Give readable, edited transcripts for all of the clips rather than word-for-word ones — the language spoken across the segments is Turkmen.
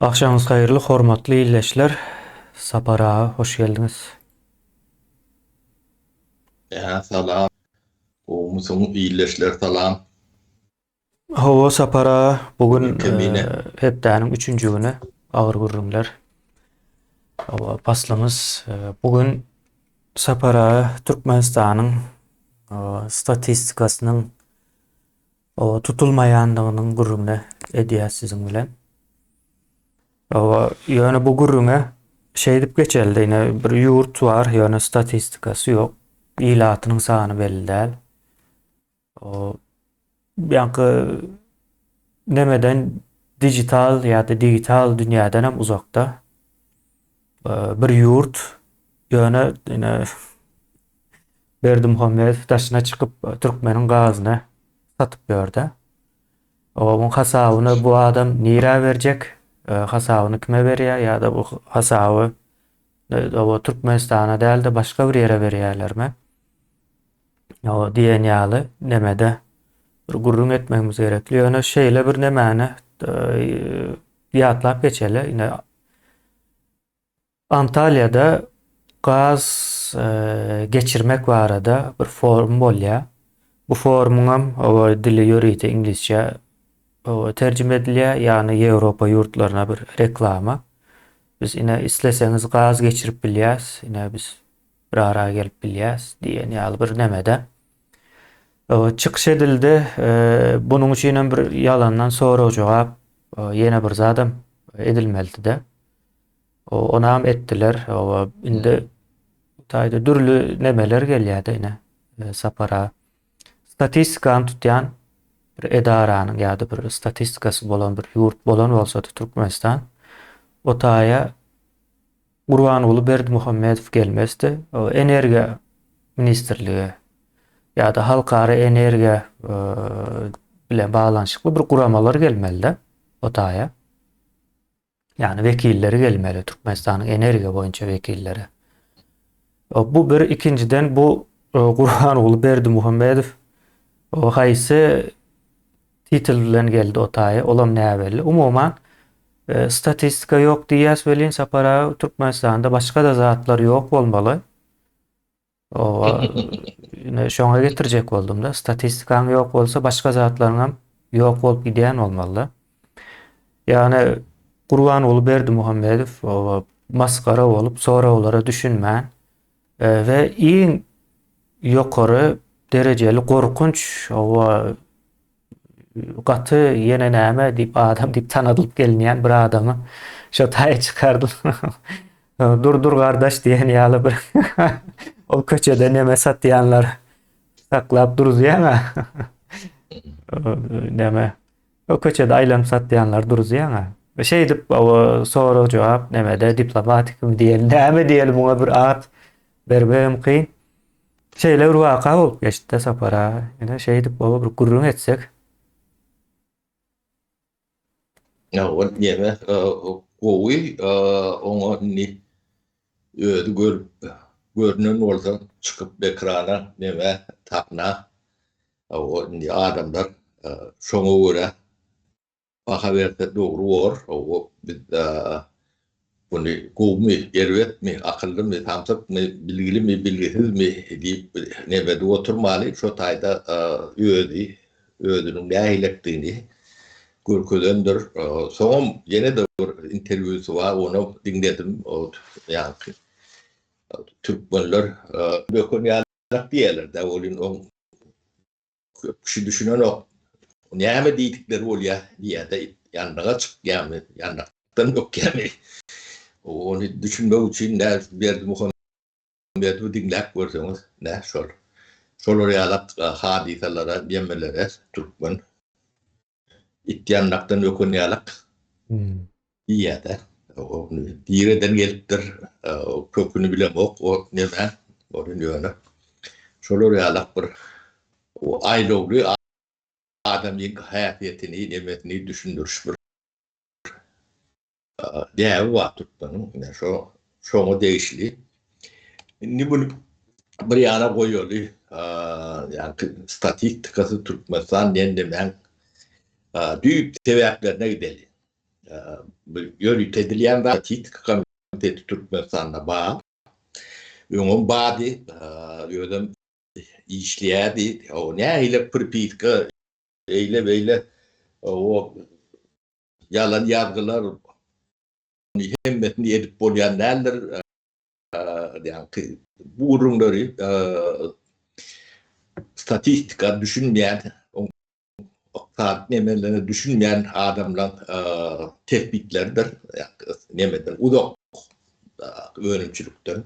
Agşamyňyz haýyrly hormatly ildeşler. Sapar aga hoş geldiňiz. Hä salam. Gowumysyň ildeşler salam. Hawa Sapar aga bu gün hepdäniň üçünji güni agyr gürrüňler. Hawa paslymyz bu gün Sapar aga Türkmenistanyň statistikasynyň tutulmaýandygynyň gürrüňini edýäs siziň bilen. Hawa, ýöne bu gürrüňe şeýdip geçeldi, ine bir ýurt bar, ýöne statistikasy ýok. Ilatynyň sany belli däl. O ýaňky nemeden digital ýa-da digital dünýäden hem uzakda. Bir ýurt ýöne ine Berdimuhamedow daşyna çykyp türkmeniň gazyny satyp ýörde. Oň hasabyny bu adam nirä berjek? Hasabyny kime berýär ýa-da bu hasaby oba Türkmenistana däl-de başga bir ýere berýärlermi? O diýen ýaly nemede bir gürrüň etmegimiz gerekli. Ýöne şeýle bir nemäni ýatlap geçeli. Ine Antalýada gaz geçirmek barada bir forum bolýar. Bu forumyňam oba dili ýörite iňlisçe terjime edilýär, ýagny Ýewropa ýurtlaryna bir reklama. Biz ine isleseňiz gaz geçirip bilýäs, ine biz bir ara gelip bilýäs diýen ýaly bir nemede. Çykyş edildi. Bunuň üçin hem bir ýalandan sorag-jogap ýene bir zadam edilmelidi-de. Onam etdiler. Oba indi taýda dürli nemeler gelýär-de ine e, sapara. Statistikany tutýan bir edaranyň ýa-da bir statistikasy bolan bir ýurt bolan bolsady Türkmenistan o taýa Gurbanguly Berdimuhamedow gelmezdi. O energiýa ministrligi ýa-da halkara energiýa e, bilen baglanyşykly bir guramalar gelmeli-de o taýa. Ýagny wekilleri gelmeli, Türkmenistanyň energiýa boýunça wekilleri. Bu bir, ikinjiden bu e, Gurbanguly Berdimuhamedow o haýsy titul bilen geldi o taýa, olam näbelli. Umuman e, statistika ýok diýýäs welin Sapar aga Türkmenistanda başga-da zatlar ýok bolmaly. Oba, ine şoňa getirjek boldum-da. Statistikaň ýok bolsa başga zatlaryňam ýok bolup gidýän bolmaly-da. Ýagny Gurbanguly Berdimuhamedow oba masgara bolup soraglara düşünmän e, we iň ýokary derejeli gorkunç oba gaty ýene näme diýip adam diýip tanadylyp gelinýän bir adamy şo taýa çykardym. Dur dur gardaş diýen ýaly bir ol köçede neme satýanlar saklap duruzýaň-a. Neme o köçede aýlanyp satýanlar duruzýaň-a. Şeýdip o sorag jogap nemede diplomatikmi diýeli näme diýeli muňa bir at bermegem kyn. Şeýle bir waka bolup geçdi-de Sapar aga. Ine şeýdip baba bir gürrüň etsek. Ýa ol neme gowy oňa indi özi görüp görünen bolsa çykyp ekrana neme sahna o indi adamlar şoňa görä Baha berse dogry bor. Hawa, biz muny gowumy, erbetmi, akyllymy, samsykmy, bilgilimi, bilgisizmi diýip neme edip oturmaly. Şo taýda özi özüniň nähilekdigini görkezendir. Soňam ýene-de bir interwýusy bar, onam diňledim. Ýaňky türkmenler böken ýalak diýýärler-dä, welin oň Köp kişi düşünenok. Näme diýdikleri bolýa diýýä-de, ýandaga çykýamy, ýandakdan bökýämi? Ony düşünmek üçin nä Berdimuhamedowy diňläp görseňiz, nä şol. Şolar ýalak hadysalara, nemelere türkmen it ýandakdan öken ýalak diýýä-de. Nireden gelipdir, köküni bilemok o neme, ony ýöne şolar ýalak bir aýlawly adamyň häsiýetini, nemesini düşündiriş bir däbi bar türkmeniň. Ine şo şoňa degişli. Indi muny bir ýana goýaly. Ýagny statistikasy Türkmenistan diýen nemäň düýp sebäplerine gideli. Bu ýörite edilýän zat. Statistika komiteti Türkmenistanda bar. Öňem bardy, özem işleýärdi. O nähili pripiska eýle-beýle o ýalan ýazgylar hemmesini edip bolýan däldir. Ýaňky bu gürrüňleri statistika düşünmeýän, ykdysady nemelerine düşünmeýän adamlaryň tesbitleridir. Nemeden uzak önümçilikden.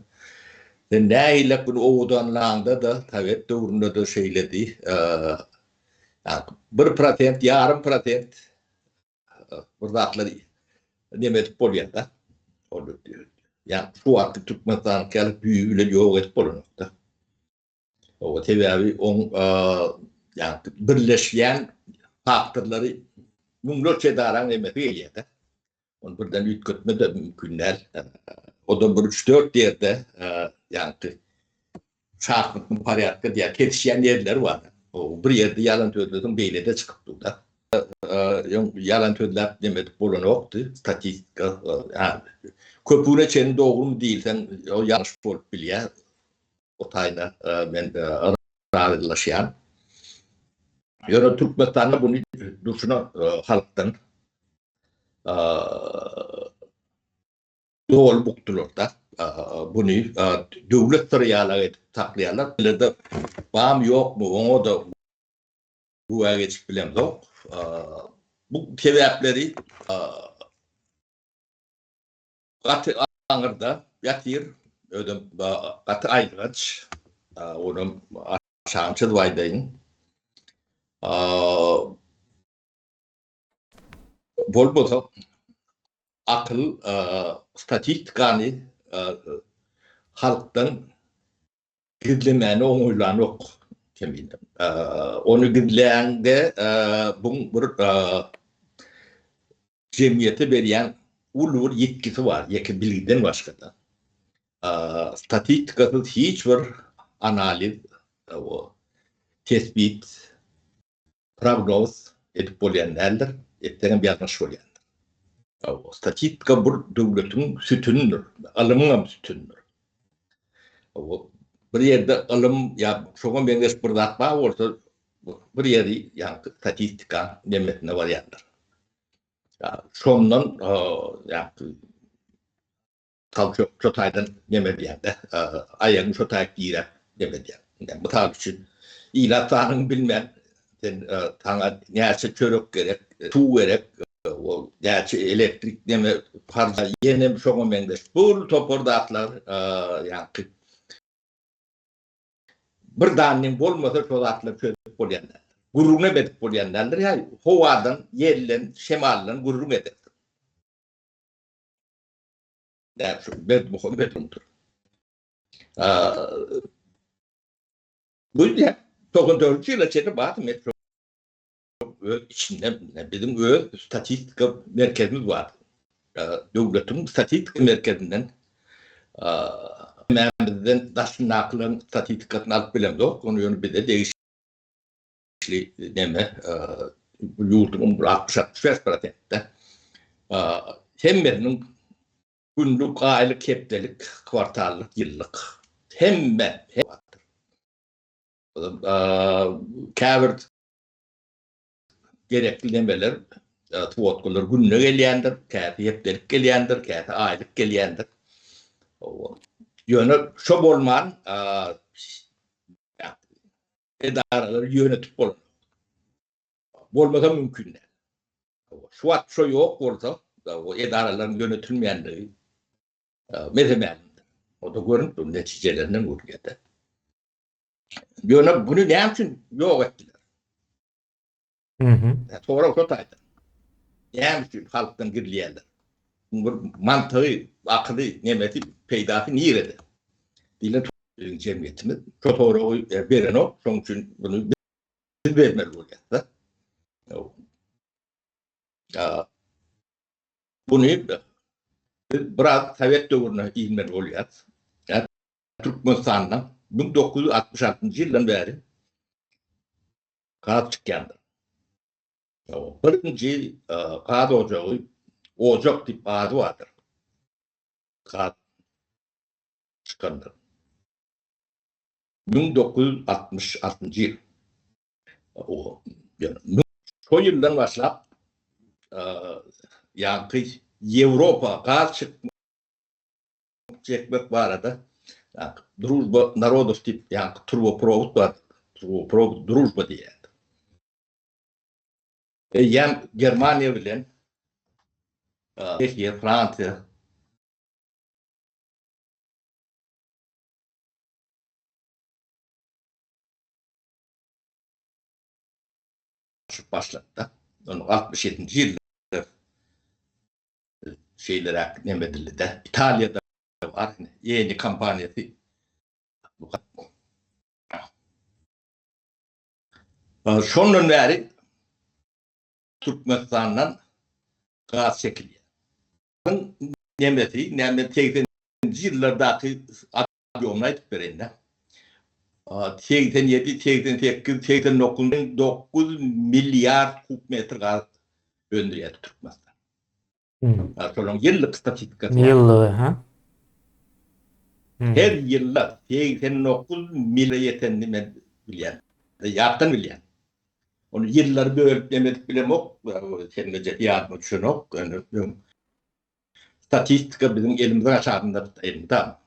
Sen nähili bir owadanlaňda-da, sowet döwründe-de şeýledi. 1%, ýarym prosent bir zatlar neme edip bolýar-da. Ol ýa şu wagtky Türkmenistanyňky ýaly düýbi bilen ýok edip bolanok-da. O sebäbi oň ýa birleşýän faktorlary müňlerçe edaraň nemesi gelýär-de. Ony birden üýtgetme-de mümkin däl. O-da bir üç-dört ýerde ýaňky şahmatnyň porýadka diýýär, kesişýän ýerleri bar. O bir ýerde ýalan sözleseň beýlede çykyp dur-da. Öň ýalan sözläp neme edip bolanokdy, statistika. Köpügine çenli dogrumy diýilseň, o ýalňyş bolup bilýär. O taýda men razylaşýan. Ýöne Türkmenistanda buny durşuna halkdan doly bukdular-da. Buny döwlet syry ýalak edip saklaýarlar. Bularda barmy ýokmy oňa-da güwä geçip bilemzok. Bu sebäpleri gaty aňyrda ýatyr. Özem gaty aýylganç. Onam aşagyny çyzyp aýdaýyn. Bolmasa akyl statistikany halkdan gizlemäni oňaýlanok kemine. Ony gizläňde buň bir jemgyýete berýän uly bir ýitgisi bar, ýeke bilgiden başga-da. Statistikasyz hiç bir analiz, tesbit prognoz edip bolýan däldir, etseňem ýalňyş bolýandyr. Statistika bir döwletiň sütünidir, ylymyňam sütünidir. Bir ýerde ylym ýa şoňa meňzeş bir zat bar bolsa, bir ýeri ýaňky statistika nemesine barýandyr. Şondan ýaňky Tal şo şo taýdan neme edýär-de, aýagyňy şo taýyk diräp neme edýär. Mysal üçin, ilat sanyňy bilmän, sen saňa näçe çörek gerek, suw gerek, ol näçe elektrik neme harja, ýene şoňa meňzeş bir topar zatlar ýaňky bir dannyň bolmasa şo zatlary çözüp bolýan däldir. Gürrüňem edip bolýan däldir. Ýa howadan, ýelden, şemaldan gürrüň edersiň. Däl şu Berdimuhamedowdyr. Bu 94-nji ýyla çenli bardy men öz içinden biziň öz statistika merkezimiz bar. Döwletiň statistika merkezinden bizden daşyndakylaryň statistikasyny alyp bilemzok. Ony ýöne bize degişli neme ýurduň 60-65 prosentde hemmesiniň Günlük, aýlyk, hepdelik, kwartallyk, ýyllyk. Hemme bardyr. Käbir gerekli nemeler, swodkalar günde gelýändir, käsi hepdelik gelýändir, käsi aýlyk gelýändir. Ýöne şo bolman edaralary ýönetip bolanok. Bolmasa mümkin däl. Şu wagt şo ýok bolsa, o edaralaryň ýönetilmeýändigi mese-mälimdir. O-da görünip dur, netijelerinden görünýär-de. Ýöne buny näme üçin ýok etdiler? Sorag şo taýda. Näme üçin halkdan gizleýärler? Bir mantygy, akyly, nemesi, peýdasy nirede? Diýlen biziň jemgyýetimiz şo soragy berenok, şonuň üçin buny biz bermeli bolýar-da. Buny biz biraz sowet döwrüne inmeli bolýarys. Türkmenistanda 1966-njy ýyldan bäri gaz çykýandyr. Birinji gaz ojagy. Ojak diýip ady bardyr. Gaz çykandyr. 1966-njy ýyl. O, ýöne şo ýyldan başlap ýaňky Ýewropa gaz çekmek barada Družba narodow diýip ýaňky turboprowod bar. Turboprowod Družba diýýär. Eýýäm Germaniýa bilen Çehiýa, Fransiýa başlady-da. Ony 67-nji ýylda şeýleräk neme edildi-de. Italiýada bar ine, Eni kompaniýasy. Şondan bäri Türkmenistandan gaz çekilýär. Nemesi, näme 80-nji ýyllardaky obýomyny aýdyp bereýin-dä. 87, 88, 89, 9 milliard kub metr gaz öndürýärdi Türkmenistan. Şolaryň ýyllyk statistikasy bar. Ýyllygy, ha? Her ýylda 89 mille ýetenini men bilýän. Ýatdan bilýän. Ony ýyllary bölüp neme edip bilemok, hemmejesi ýadyma düşenok. Ýöne öň statistika biziň elimiziň aşagynda elmydama.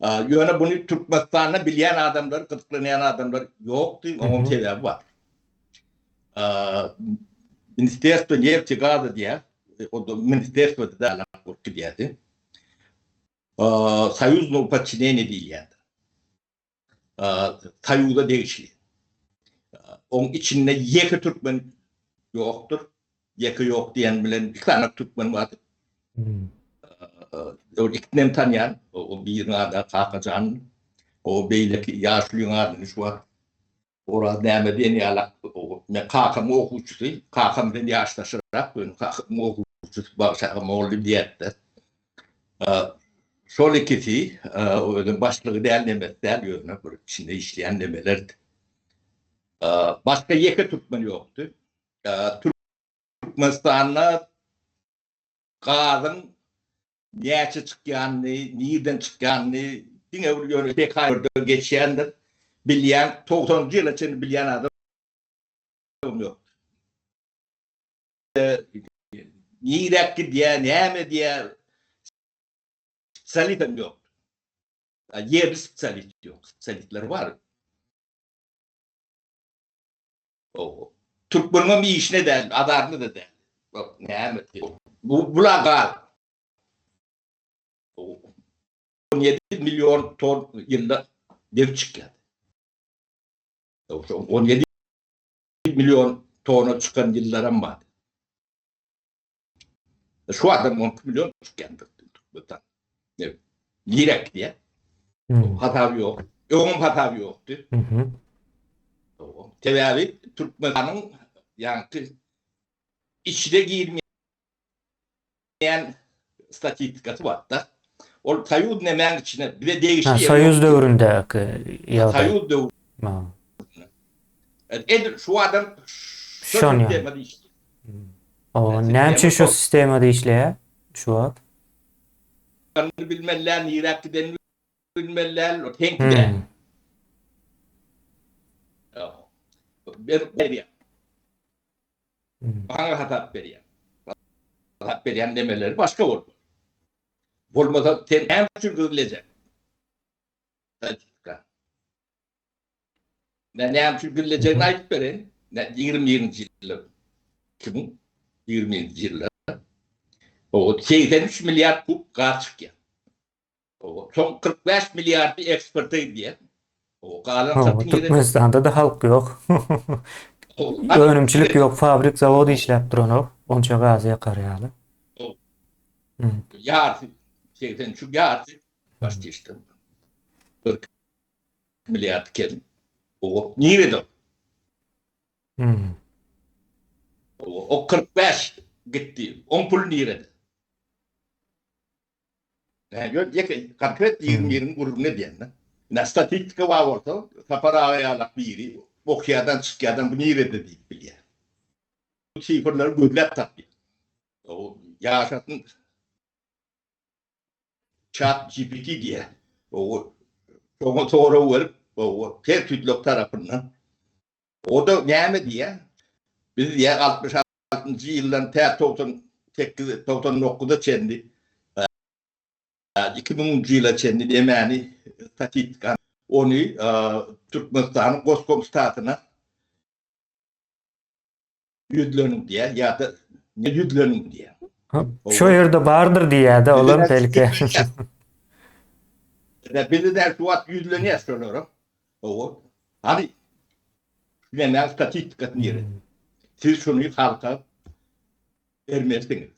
Ýöne buny Türkmenistanda bilýän adamlar, gyzyklanýan adamlar ýokdy, onuň sebäbi bar. Ministerstwo nefti gaza diýýär, o da ministerstwo däl, bolup gidýärdi. Soýuznow podçineniýe diýilýärdi. Soýuza degişli. Oň içinde ýeke türkmen ýokdur. Ýeke ýok diýen bilen iki sany türkmen bardy. Ol ikisini hem tanýan. O biriniň ady Kakajan, o beýleki ýaşulyň adyny şu wagt Oraz näme diýen ýalak, men kakamyň okuwçysy, kakam bilen ýaşdaşyrak, ýöne kakamyň okuwçysy Bagşy aga mugallym diýerdi. Şol ikisi, özem başlygy däl, nemesi däl, ýöne bir içinde işleýän nemelerdi. Başga ýeke türkmen ýokdy. Türkmenistanda gazyň näçe çykýanyny, nirden çykýanyny diňe bir ýöne PKR-de geçýändir. Bilýän, togsanynjy ýyla çenli bilýän adam ýokdy. Niräk gidýär, näme edýär, spesialist hem ýokdy. Ýerli spesialist ýok, spesialistler bar. Türkmeniň hem işine däl, azaryna-da däl. Näme? Bu bula gaz. 17 million ton ýylda nebit çykýar. 17 million tona çykan ýyllaram bar. Şu adam 12 million çykýandyr Türkmenistan. Nebit. Nirek diýä. Hasaby ýok. Öňem hasaby ýokdy. Sebäbi Türkmenistanyň ýaňky içine girmeýän statistikasy bar-da. Ol Soýuz nemäň içine bize degişli ýeri. Soýuz döwründäki ýagdaý. Soýuz döwründe. Edil şu adam şo sistemada işleýär. O näme üçin şo sistemada işleýär şu wagt? Bilmeli däl, niräk gidenini bilmeli däl, o teňki däl. Berýär. Maňa hasap berýär. Hasap berýän nemeleri başga bolmaly. Bolmasa sen näme üçin gizlejek? Statistika. Men näme üçin gizlejegini aýdyp bereýin. 21-nji ýylda 2021-nji ýylda o 83 milliard kub gaz çykýar. Soň 45 milliardy eksporta gidýär. O galan 40 Türkmenistanda-da halk ýok. Önümçilik ýok, fabrik, zawod işläp duranok. Onça gazy ýakar ýaly. Ýarysy 83 ýarysy baş geçdi. 40 milliard kem. O nirede? O 45 gitdi. On pul nirede? Ýok, ýeke konkret ýigrimi biriň gürrüňini edýän-de. Ine, statistika bar bolsa, Sapar aga ýalak biri okýardan çykýardan bu nirede diýip bilýär. Bu sifrleri gözläp tapýar. Ýaşasyn Chat GPT diýýär. O şoňa sorag berip, o her tüýtlek tarapyndan. O-da näme diýýär? Biz diýýär 66-njy ýyldan tä 98 99-a çenli 2000-nji ýyla çenli nemäni statistikany ony Türkmenistanyň Goskomstatyna ýüzleniň diýýär ýa-da ýüzleniň diýýär. Şo ýerde bardyr diýýär-de olam belki. Biz de şu wagt ýüzlenýäs şolara. Hawa. Hany näme statistikasyny nire? Siz şuny halka bermelisiňiz.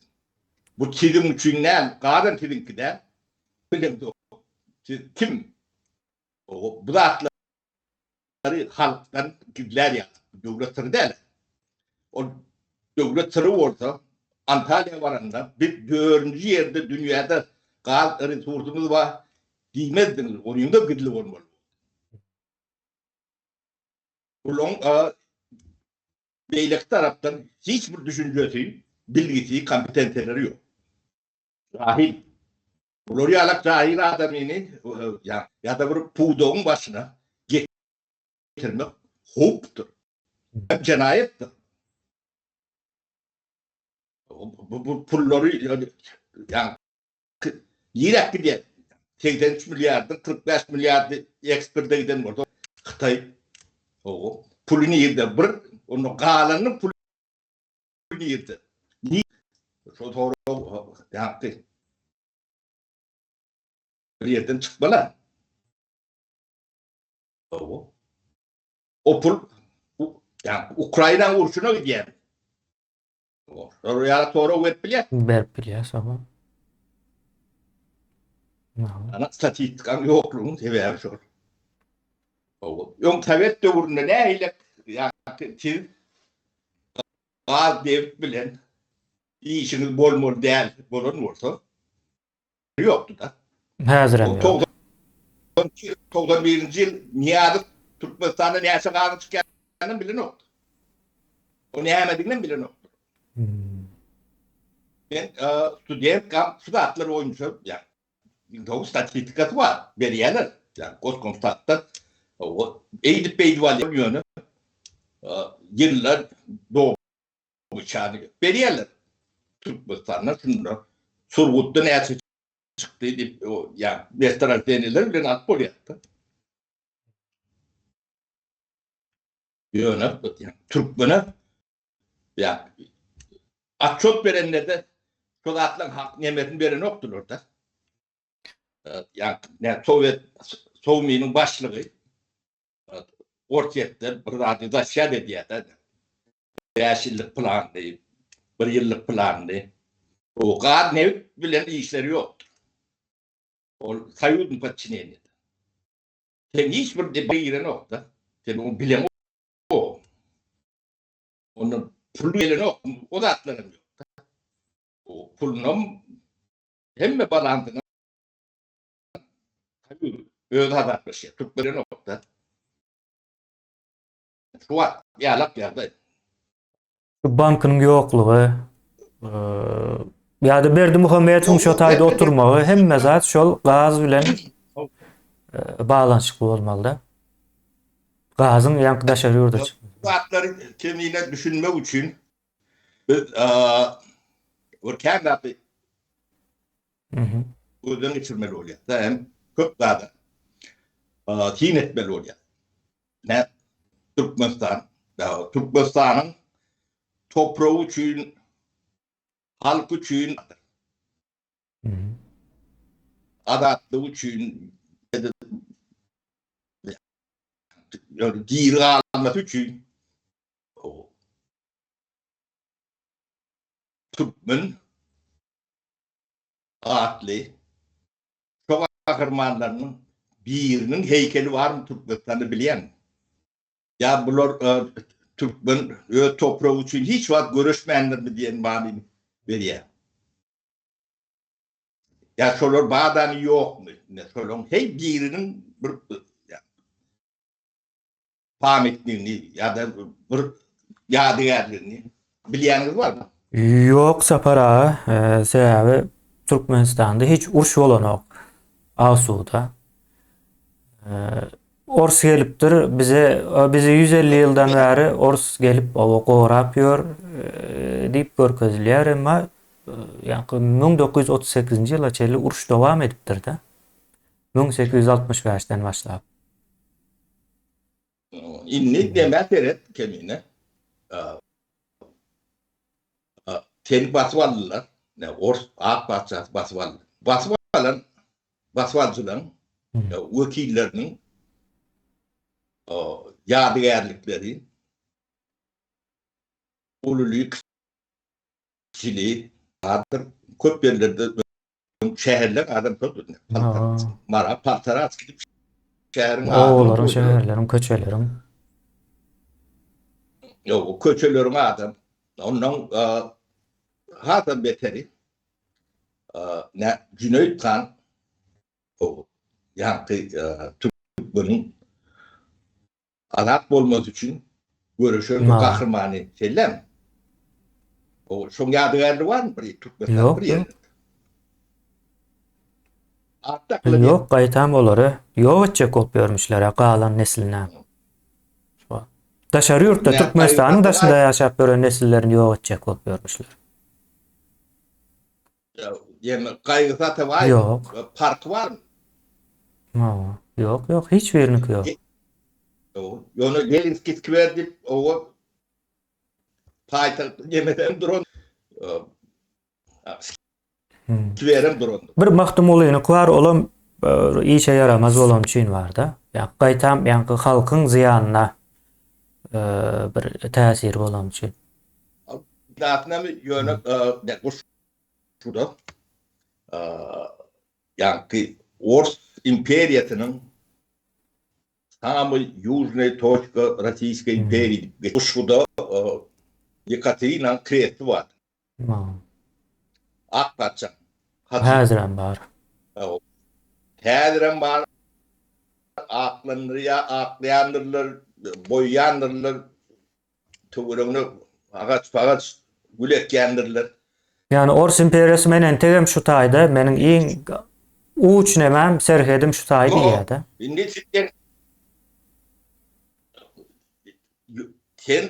Bu siziň üçin däl, gazam siziňki däl. Bilemzok. Siz kim? Bu zatlar halkdan gizlär ýaly. Döwlet syry däl. Ol döwlet syry bolsa, Antalýa baranda biz dördünji ýerde dünýäde gaz resursymyz bar diýmezdiňiz. Onuň-da gizli bolmaly. Bulaň beýleki tarapdan hiç bir düşünjesi, bilgisi, kompetensiýalary ýok. Jahil. Bular ýalak jahil adamyny ýa-da bir pudagyň başyna getirmek howpdur. Hem jenaýatdyr. Bu pullary ýa niräk gidýär? 83 milliardyň 45 milliardy eksporta giden bolsa Hytaý puly nirde? Bir onda galanyň puly nirde? Şol sorag ýaňky bir ýerden çykmaly. O pul ýa Ukraina urşuna gidýär. Şol ýa sorag berip bilýär. Berip bilýär, soň. Ana statistikanyň ýoklugynyň sebäbi şol. Öň sowet döwründe nähili ýa siz gaz nebit bilen işiňiz bolmaly däl bolan bolsa ýokdy-da. Häzirem ýok. 91-nji ýyl Nyýazow Türkmenistanda näçe gazyň çykýanyny bilenokdy. O nämediginem bilenokdy. Men studentkam şu zatlar boýunça ýa Dogry statistikasy bar, berýärler. Ýa Goskomstatda eýdip beýdip alýar ýöne ýyllar dobyçany berýärler. Türkmenistanda şunda Surgutda näçe çykdy diýip, ýa mestorojdeniýeler bilen alyp bolýar-da. Ýöne türkmene Ýa atçot berenlerde şo zatlaryň hak nemesini berenokdylar-da. Ýa ne Sowet Sowminiň başlygy Orsýetde bir zady zaşýat edýär-de. 5 ýyllyk planyny, bir ýyllyk planyny. O gaz nebit bilen işleri ýokdur. Ol soýuznyň podçineniýede. Sen hiç bir girenok-da. Sen ony bileňok. Ondan pul gelenok, o zatlar hem ýok. O pulunam hemme balansyny öz hasaplaşýar. Türk berenok-da. Şu wagt ýalak ýagdaý. Şu bankynyň ýoklugy, ýa-da Berdimuhamedowyň şo taýda oturmagy hemme zat şol gaz bilen baglanyşykly bolmalyda. Gazyň ýaňky daşary ýurda çykmagy. Bu zatlary kemine düşünmek üçin biz bir kän zady gözden geçirmeli bolýar. Hem köp zada syn etmeli bolýar. Nä Türkmenistan, Türkmenistanyň topragy üçin, halky üçin, azatlygy üçin diri galmasy üçin türkmen atly şo gahrymanlarynyň biriniň heýkeli barmy Türkmenistanda bilýäňmi? Ýa bular türkmen öz topragy üçin hiç wagt göreşmändirmi diýen manyny berýär. Ýa şolar badany ýokmy? Ine şolaryň heý biriniň bir pamytnigini ýa-da bir ýadygärligini bilýäniňiz barmy? Ýok Sapar aga, sebäbi Türkmenistanda hiç uruş bolanok. Asuda. Ors gelipdir bize bizi 150 ýyldan bäri ors gelip oba gorap ýör diýip görkezilýär emma ýaňky 1938-nji ýyla çenli uruş dowam edipdir-de. 1865-den başlap. Indi demä seret kemine. Seni basyp aldylar. Ne ors ak patyşasy basyp aldy. Basyp alan basyp alyjylaryň wekilleriniň ýadygärlikleri ululy kiçili bardyr. Köp ýerlerde şäherler adam köp. Mara Paltaraç gidip şäheriň Obalaryň, şäherleriň, köçeleriň. Ýok, köçeleriň adam. Ondan hasam beteri nä Jüneýit han o ýaňky türkmeniň Azat bolmasy üçin göreşen bu gahrymany sellem. O şoň ýadygärligi barmy bir Türkmenistanda bir ýerde? At dakylan Ýok, gaýtam olary ýok etjek bolup ýörmüşler-ä galan nesline. Daşary ýurtda Türkmenistanyň daşynda ýaşap ýören nesillerini ýok etjek bolup ýörmüşler. Ýene Gaýgysyz Atabaýew Ýok. parky barmy? Hawa. Ýok, ýok, hiç biriniňki ýok. Ýok. Ýöne Leninskiý skwer diýip, owa paýtagt nemesem duran, skwerem durandyr. Bir Magtymgulynyňky bar, olam işe ýaramaz bolany üçin bar-da. Ýa gaýtam ýaňky halkyň zyýanyna bir täsiri bolany üçin. Zatynamy ýöne guşuda ýaňky Ors imperiýasynyň samyý ýužnyý toçka Rossiýskoý imperiýa diýip guşuda Ýekaterinaň kresti bar. Ak patyşaň. Häzirem bar. Häzirem bar. Aklandyrýar, aklaýandyrlar, boýaýandyrlar. Töweregine agaç-pagaç gül ekýändirler. Ýagny Ors imperiýasy men entegem şu taýda, meniň iň uç nemem, serhedim şu taý diýýär-de. Indi sen sen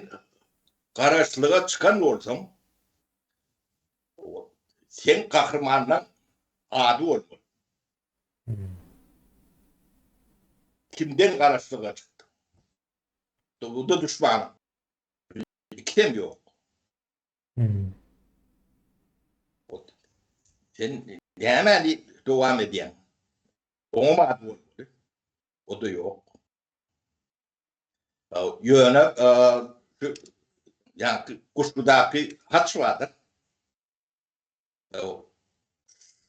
garaşlyga çykan bolsaň, seň gahrymanlaň ady bolmaly. Kimden garaşlyga çykdyň? Dogruda duşman ikisem ýok. Hmm. Sen nämäni dowam edýäň? Oňa ady bolmaly. O-da ýok. Ýöne şu ýaňky Guşgudaky haç bardyr.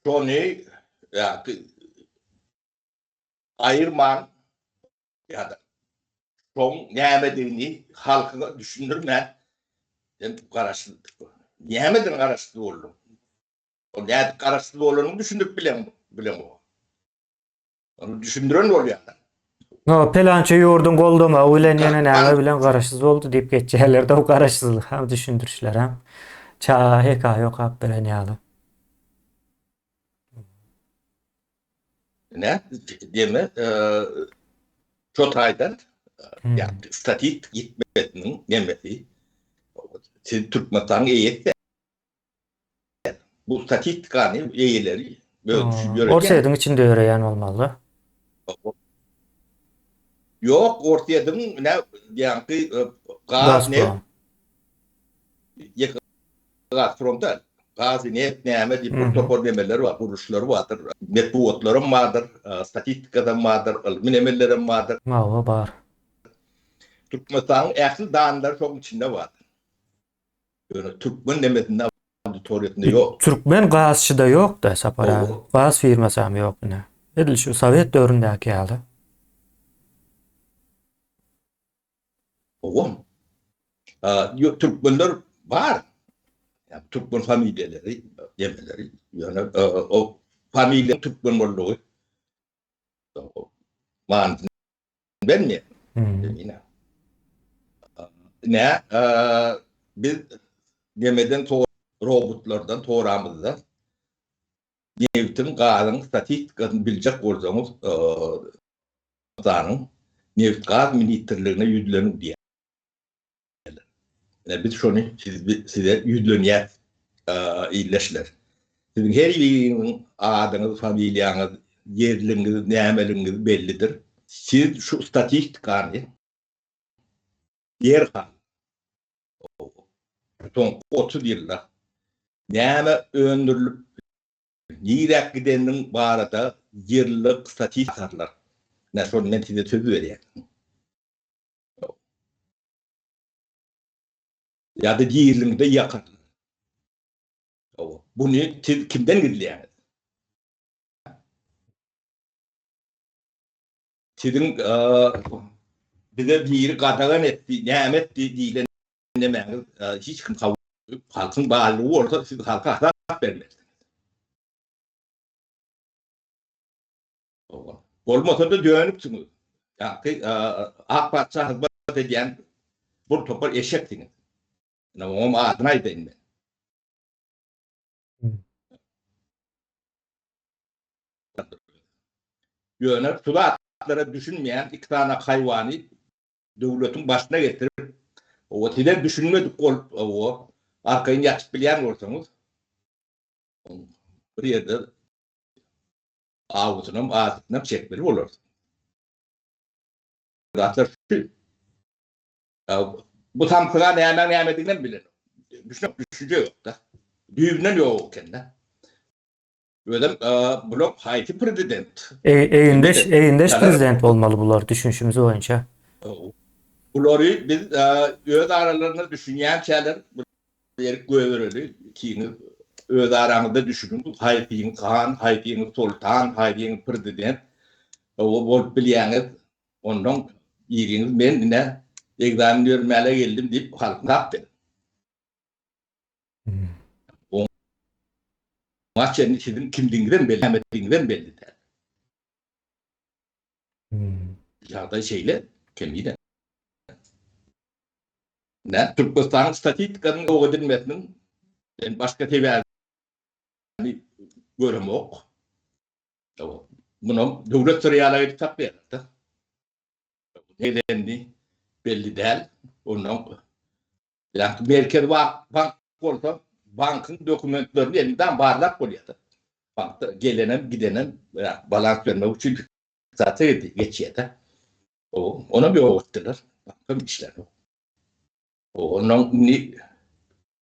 Şony ýaňky aýyrman ýa-da şoň nämedigini halkyňa düşündirmän sen garaşsyz nämeden garaşsyz bolduň? Ol nädip garaşsyz bolanyny düşündirip bilen bileňok. Ony düşündiren bolýar. No, pelança ýurduň goldamagy bilen ýene näme bilen garaşsyz boldy diýip geçýärler-de o garaşsyzlyk hem düşündirişler hem çaga hekaýa okap beren ýaly. Ne? Deme, şo taýdan ýa statistik ýitmesiniň nemesi siz Türkmenistanyň eýesi Bu statistikany eýeleri ýöredýän. Orsýetiň içinde ýöreýän bolmaly. Ýok, Orsýetiň ne ýaňky gaz ne Gazprom däl. Gaz, neft näme diýip bir topar nemeler bar, gurluşlary bardyr. Metbugatlaram bardyr, statistikasam bardyr, ylmy nemelerem bardyr. Hawa, bar. Türkmenistanyň ähli danlary şoň içinde bardyr. Ýöne türkmen nemesinde auditoriýasynda ýok. Türkmen gazçyda ýok-da, Sapar aga. Gaz firmasam ýok ine. Edil şu sowet döwründäki ýaly. Hawa. Ýok, türkmenler bar. Ýa türkmen familiýalary, demeleri. Ýöne o familiýa türkmen boldugy manysyny bermeýär. Ine. Ne, biz demeden soň. Robotlardan soramyzda nebitiň, gazyň statistikasyny biljek bolsaňyz, Türkmenistanyň Nebit-gaz ministrligine ýüzleniň diýýärler. Ine biz şony size ýüzlenýäs, ildeşler. Siziň her biriňiziň adyňyz, familiýaňyz, ýerligiňiz, nämeligiňiz bellidir. Siz şu statistikany derhal soňky 30 ýylda näme öndürilip, niräk gideniniň barada ýyllyk statistika Ine şony men size söz berýän. Ýa-da diriliginde ýakarlar. Buny siz kimden gizleýäňiz? Siziň bize biri gadagan etdi, näme etdi diýlen nemäňiz hiç kim kabul halkyň barlygy bolsa siz halka hasap bermelisiňiz. Bolmasa-da dönüpsiňiz. Ýa-ki ak patyşa hyzmat edýän bir topar eşeksiňiz. Ine oňam adyny aýdaýyn men. Ýöne şu zatlara düşünmeýän iki sany haýwany döwletiň başyna getirip, owa sizem düşünmedik bolup, owa arkaýyn ýatyp bilýän bolsaňyz, bir ýerde awusynam, azysynam çekmeli bolarsyňyz. Zatlar şu. Bu samsyga nämäň nämediginem bilenok. Düşünip düşünje ýok-da. Düýbünden ýok eken-de. Özem bular haýsy prezident? Egindeş, egindeş prezident bolmaly bular düşünişimiz boýunça. Bulary biz öz aralarynda düşünýänçäler bir ýerik goýbereli. Ikiňiz öz araňyzda düşüniň. Haýsyňyz han, haýsyňyz soltan, haýsyňyz prezident bolup bilýäňiz. Ondan biriňiz men ine egzamin bermäle geldim diýip halk tap beriň. Oňa çenli siziň kimdigiňizem belli, nämedigiňizem belli däl. Ýagdaý şeýle, Kemine. Nä, Türkmenistanyň statistikasynyň ýok edilmesiniň men başga sebäbini göremok. Munam döwlet syry ýaly edip saklaýarlar-da. Nedenini belli däl. Ondan Ýa Merkezi bank bolsa, bankyň dokumentlerini elmydam barlap bolýar. Bankda gelenem, gidenem balans bermek üçin fiksasiýa geçýär-de. Onam ýok etdiler. Bankam işlänok. Ondan indi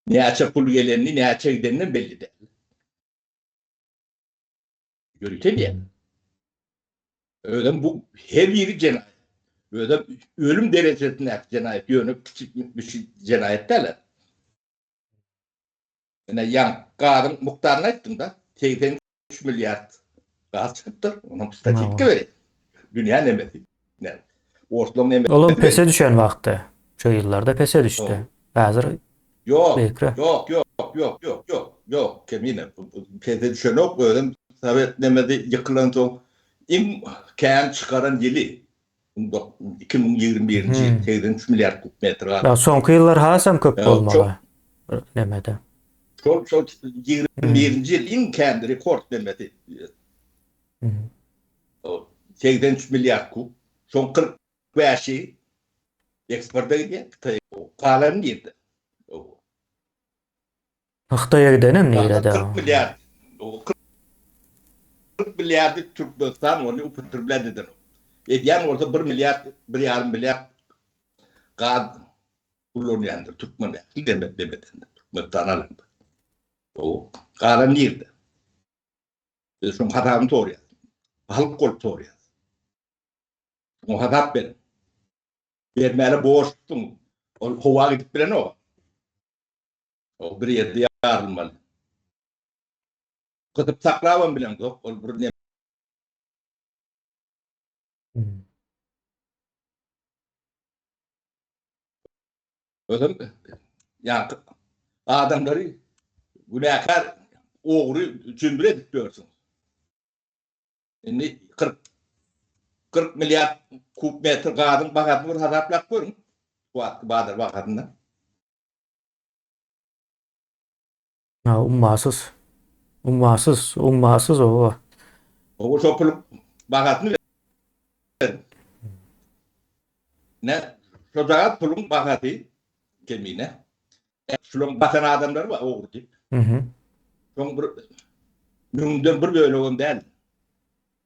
näçe pul gelenini, näçe gideninem belli däl. Ýörite diýen. Özem bu her biri jenaýat. Özem ölüm derejesindäki jenaýat, ýöne kiçi bir jenaýat däl. Ine ýaň gazyň mukdaryny aýtdym-da, 83 milliard gaz çykypdyr. Onuň statistika berýär. Dünýä nemesi. Orslaryň nemesi. Olam pese düşen wagtda. Şu ýyllarda pese düşdi. Häzir Ýok, ýok, ýok, ýok, ýok, ýok, ýok, Kemine, pese düşenok, özem sowet nemesi ýykylansoň iň kän çykaran ýyly, 2021-nji ýyl, 83 milliard kub metr gaz. Ýa soňky ýyllar hasam köp bolmaly bir nemede. Şol, şol 21-nji ýyl iň kän rekord nemesi. 83 milliard kub, şoň 45-i Eksporta gidýär Hytaýa. Galany nirde? Hytaýa gidenem nirede? 40 milliard. 40 milliardy Türkmenistan ony upotreblять edenok. Edýän bolsa 1 milliard, 1,5 milliard gaz ullanýandyr türkmen ähli demek demeden Türkmenistan alanda. O galan nirde? Biz şoň hasabyny sorýas. Halk bolup sorýas. Şoňa hasap beriň. Bermäne borçlusyň. Ol howa gidip bilenok. O bir ýerde ýarylmaly. Gysyp saklabam bileňzok. Ol bir ne Özem ýaňky adamlary günäkär ogry jümbür edip ýörsüň. Indi 40 40 milliard kub metr gazyň bahasyny bir hasaplap görüň. Şu wagtky bazar bahasynda. Ha, ummasyz. Ummasyz, ummasyz oba. Oba şo puluň bahasyny ber. Ne, şojagaz puluň bahasy kemine. Şularyň basan adamlary bar ogry diýip. Mhm. Şoň bir müňden bir bölegem däl.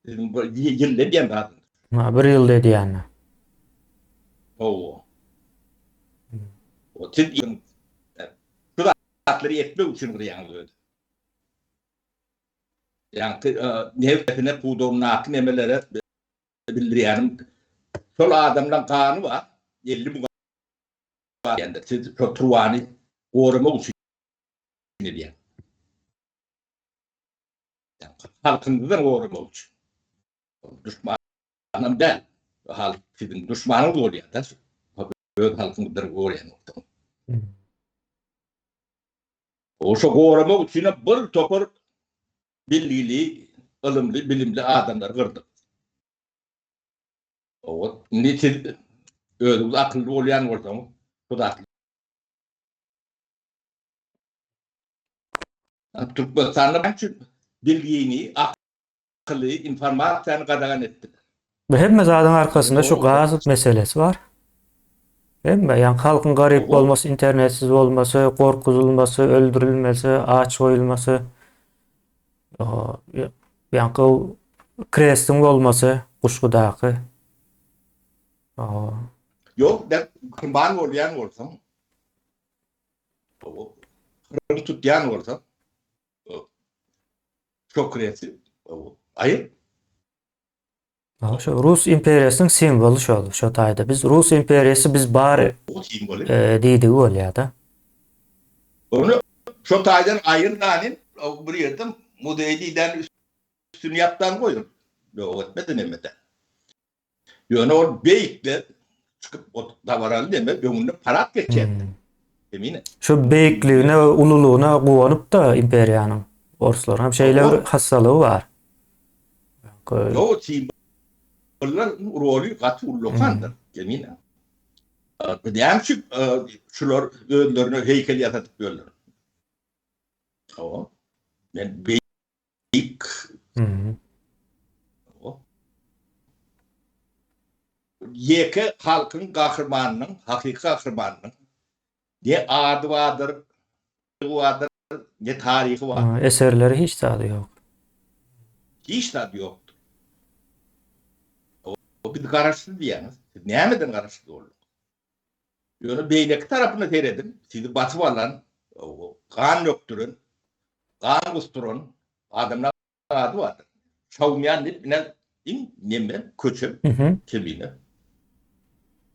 Siziň bir ýylda edýän zadyňyz. Ha, bir ýylda edýäni. Hawa. O siz şu zatlary etmek üçin gyrýaňyz özi. Ýaňky nebsine pudagyndaky nemelere bildirýänim şol adamlaň gany bar, 50 müň diýendir. Siz şo turbany goramak üçin edýäňiz. Halkyňyzdan goramak üçin. Duşmanam däl. Halk siziň duşmanyňyz bolýar-da. Öz halkyňyzdan goraýan bolsaňyz. Oşo goramak üçin bir topar bilgili, ylymly, bilimli adamlary gyrdyk. Owa, indi siz özüňiz akylly bolýan bolsaňyz, bu zat Türkmenistanda näme üçin bilgini, akyly, informasiýany gadagan etdiler? Bu hemme zadyň arkasynda şu gaz meselesi bar. Hemme, ýagny halkyň garyp bolmasy, internetsiz bolmasy, gorkuzylmasy, öldürilmesi, aç goýulmasy, ýaňky krestiň bolmasy Guşgudaky. Ýok, ben gumban bolýan bolsaň, hyryn tutýan bolsaň, şo kresti aýyr. Şo Rus imperiýasynyň simwoly şol, şo taýda. Biz Rus imperiýasy biz bar diýdigi bolýar-da. Ony şo taýdan aýyr dany bir ýerde muzeý diýlen üstüni ýapdan goýun. Ýok etmedi nemede. Ýöne ol beýikde çykyp o dabaraly neme öňünde parad geçýär. Emine. Şu beýikligine we ululygyna guwanyp-da imperiýanyň. Orslaryň hem şeýle bir hassalygy bar. Ýok, simbollar roly gaty ullakandyr, Emine. Näme üçin şular özlerine heýkel ýasadyp ýörler? Hawa. Men beýik. Ýeke halkyň gahrymanynyň, hakyky gahrymanynyň ne ady bardyr, bardyr, ne taryhy bardyr. Eserleri hiç zady ýok. Hiç zady ýokdur. Biz garaşsyz diýýäňiz. Siz nämeden garaşsyz bolduň? Ýöne beýleki tarapyna serediň, sizi basyp alan, gan dökdüren, gan gusduran adamlar ady bardyr. Şaumýan diýip ine iň neme köçe kemine.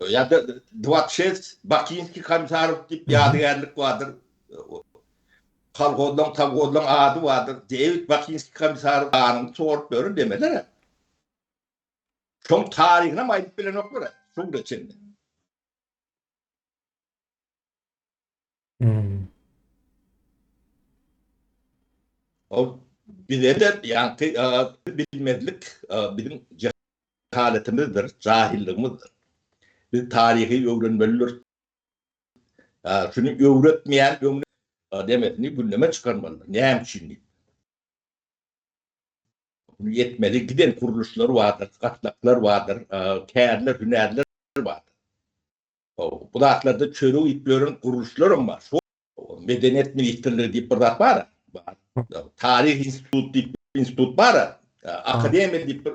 Ýa-da Dwatşes Bakinskiý komisarow diýip ýadygärlik bardyr. Kolhozlaň, sowhozlaň ady bardyr. Dewid Bakinskiý komisarow ganyny sorup ýören demeler. Şoň taryhynam aýdyp bilenoklar şu güne çenli. Hmm. Ol bize-de ýaňky bilmezlik biziň jehaletimizdir, jahilligimizdir. Biz taryhy öwrenmelidir. Şuny öwretmeýän öňüne demesini gündeme çykarmalydyr. Näme üçin diýip. Bunu etmeli giden gurluşlar bardyr, gatlaklar bardyr, kärler, hünärler bardyr. Bu zatlarda çörek iýip ýören gurluşlaram bar. Şu Medeniýet ministrligi diýip bir zat bar. Bar. Taryh institut diýip institut bar. Akademiýa diýip bir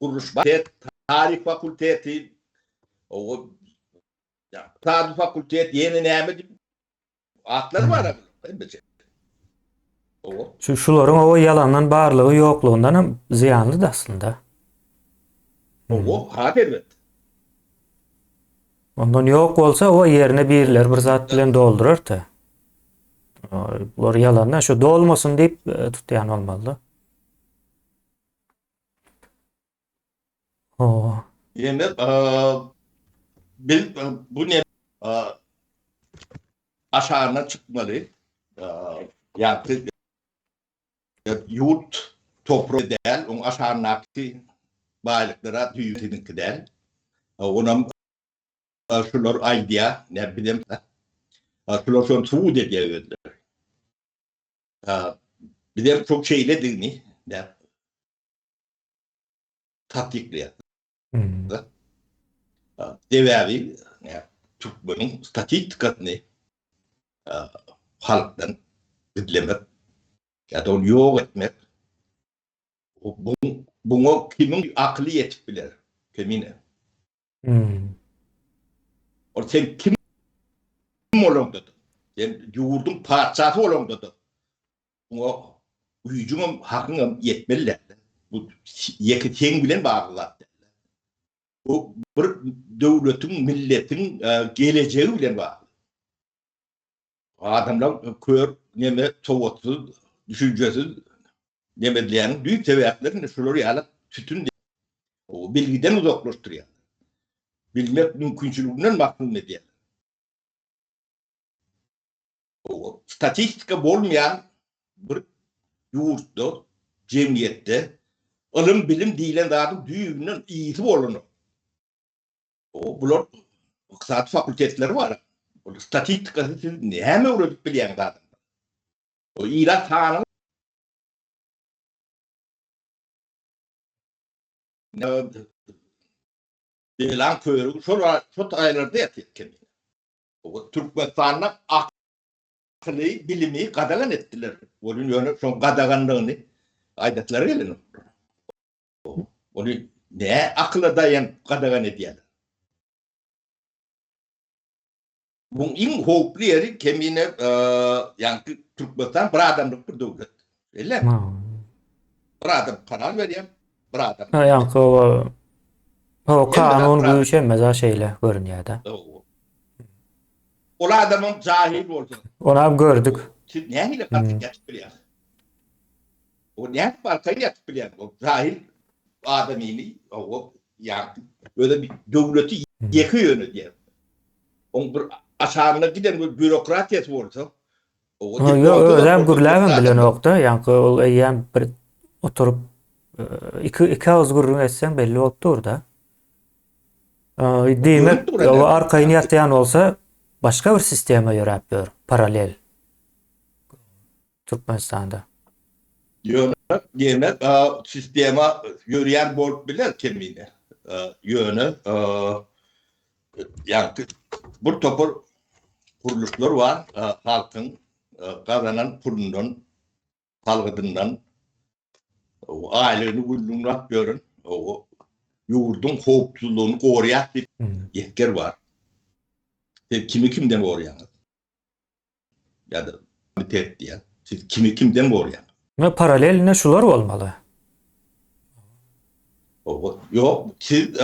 gurluş bar. Taryh fakulteti, o Ykdysady fakultet, ýene näme diýip Atlary bar hemmesi. Şu şularyň o ýalandan barlygy ýoklugyndan hem zyýanly da aslynda. Owo, has erbet. Ondan ýok bolsa o ýerine birileri bir zat bilen doldurar da. Bular ýalandan şu dolmasyn diýip e, tutýan bolmaly. Owo. Ýene biz bu ne aşagyna çykmaly. Ýagny ýurt topragy däl, oň aşagyndaky baýlyklara düýbi siziňki däl. Onam şular aýdýar, ne bizem. Şular şony subut edýär özleri. Bizem şoň şeýledigini tassyklaýar. Sebäbi türkmeniň statistikasyny halkdan gizlemek ýa-da ony ýok etmek buňa kimiň akyly ýetip biler? Kemine. Ol sen kim bolaňda-da, sen ýurduň patyşasy bolaňda-da Muňa güýjüňem, hakyňam ýetmeli däl. Bu ýeke seň bilen bagly zat däl. Bu bir döwletiň, milletiň gelejegi bilen bagly. Adamlar kör, neme, sowatsyz, düşünjesiz neme edilýäniň düýp sebäpleri indi şular ýaly sütün bilgiden uzaklaşdyrýarlar. Bilmek mümkinçiliginden mahrum edýärler. Statistika bolmaýan bir ýurtda, jemgyýetde ylym-bilim diýlen zadyň düýbünden ysy bolanok. Bular ykdysady fakultetleri bar. Ol statistikasy siz näme öwredip bilýäňiz adamlara? O ilat sanyny belaň körügi şol şo taýlarda ýatyr kemine. Türkmenistanda akyly, bilimi gadagan etdiler. Welin ýöne şoň gadaganlygyny aýdaslary gelenok. Ony nä akyla daýanyp gadagan edýärler? Muň iň howply ýeri kemine ýaňky Türkmenistan bir adamlyk bir döwlet. Belli. Bir adam karar berýär, bir adam. Ha, ýaňky o o kanun güýç hemme zat şeýle görünýär-de. Ol adamam jahil bolsa. Onam gördük. Siz nähili garşy ýatyp bilýäňiz? O nädip arkaýyn ýatyp bilýäňiz? O jahil adamyny, o ýa özi döwleti ýeke ýönedýär. Oň bir aşagyna giden bir býurokratiýasy bolsa, Ýok, özem gürläbem bilenok-da, ýaňky ol eýýäm bir oturyp iki iki agyz gürrüň etseň belli bolup dur-da. Diýmek, o arkaýyn ýatýan bolsa, başga bir sistema ýöräp ýör, paralel. Türkmenistanda. Ýöne, diýmek, sistema ýörýän bolup biler kemine. Ýöne, ýaňky bir topar gurluşlar bar, halkyň gazanan pulundan, salgydyndan aýlygyny günlügini alyp ýören, ýurduň howpsuzlygyny goraýar diýip esger bar. Siz kimi kimden goraýaňyz? Ýa-da komitet diýýär. Siz kimi kimden goraýaňyz? Ine paralel ine şular bolmaly. Ýok, siz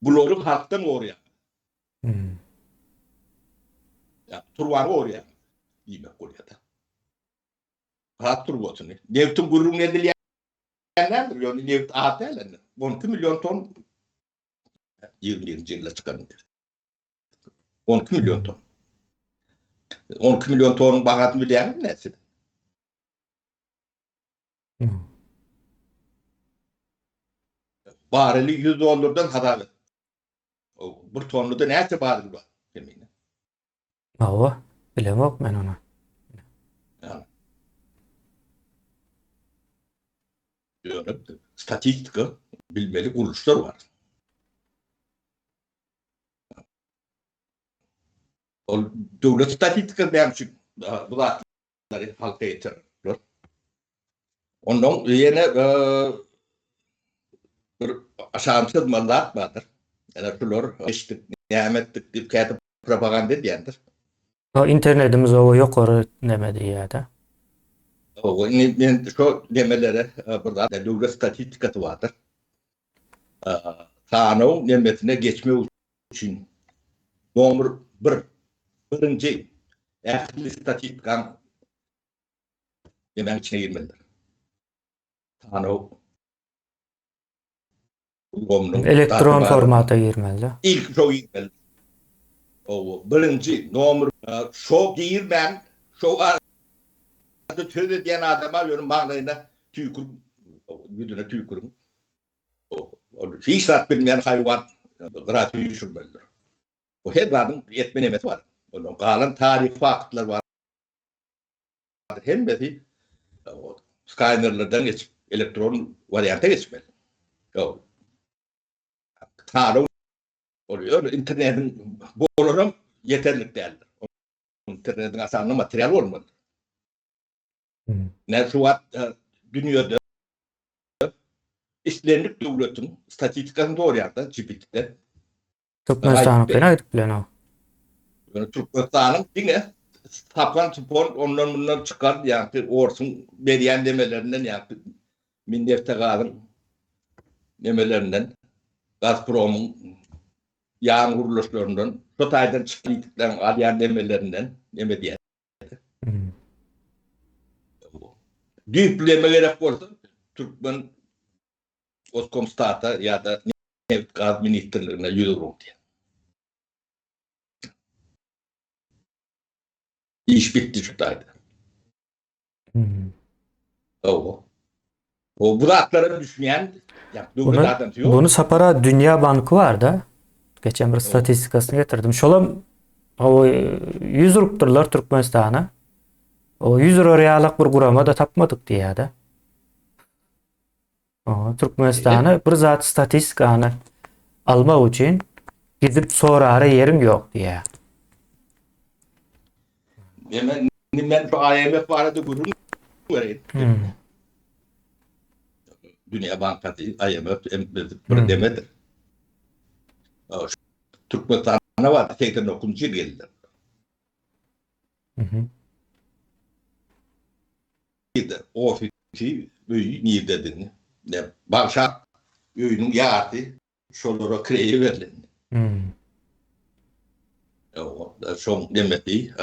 bulary halkdan goraýaňyz. Hmm. Ýa turbany goraýaňyz diýmek bolýar-da. Gaz turbasyny. Nebtiň gürrüňi edilýän däldir, ýöne nebit az däl indi. 12 million ton 21-nji ýylda çykan. 12 million ton. 12 million tonuň bahasyny bilýäňizmi näçe? Bareli 100 dollardan hasap et. Bir tonnuda näçe barel bar? Kemine. Hawa, bilemok men ony. Ýöne statistika bilmeli gurluşlar bar. Ol döwlet statistikasy näme üçin bu zatlary halka ýetirerler? Ondan ýene bir aşagyny çyzmaly zat bardyr. Ýene şular eşitdik, näme etdik diýip käte propaganda edýändir. O internetimiz owa ýokary neme diýýär-de. Owa, indi men şo nemelere bir zat döwlet statistikasy bardyr. Sanaw nemesine geçmek üçin nomer bir, birinji ähli statistikaň nemäň içine girmelidir. Sanaw ulgamynyň Elektron formata girmeli. Ilki şo girmeli. Owa, birinji nomer şo girmän, şo arada söz edýän adama ýöne maňlaýyna tüýkürip, ýüzüne tüýküriň. Ol hiç zat bilmeýän haýwan gyra süýşürmelidir. Bu her zadyň etme nemesi bar. Ondan galan taryhy faktlar bar. Hemmesi skanerlerden geçip elektron warianta geçmeli. Ýok. Sanaw ýöne internetiň bolaram ýeterlik däldir. Internetiň aşagynda material bolmaly. Näme şu wagt dünýede islendik döwletiň statistikasyny sorýarda GPT-de. Türkmenistanyňkyny aýdyp bilenok. Ýöne Türkmenistanyň diňe tapan tupan ondan mundan çykan ýa-da orsuň berýän demelerinden ýa-da Minneftegazyň nemelerinden Gazpromyň ýan gurluşlaryndan şo taýdan çykan alýan demelerinden neme diýýär. Düýpli neme gerek bolsa Türkmen Goskomstata ýa-da Nebit gaz ministrligine ýüz uruň diýýär. Iş bitdi şu taýda. Hawa. O bu zatlara düşünýän döwlet adamsy ýok. Bunu Sapara Dünýä banky bar-da. Geçen bir statistikasyny getirdim. Şolam o 100 urupdyrlar Türkmenistana. O 100 urar ýalak bir gurama da tapmadyk diýýär-de. Türkmenistana bir zat statistikany almak üçin gidip sorara ýeriň ýok diýýär. Men men şu IMF barada gürrüň bereýin. Hmm. Dünýä bankasy, IMF bir demedir. Türkmenistana bardy 89-njy ýyl geldiler. Mhm. Nirde ofisi, öýi nirdedigini, ne Bagşat öýüniň ýarysy şolara kireýe berlen. Hmm. Şoň nemesi,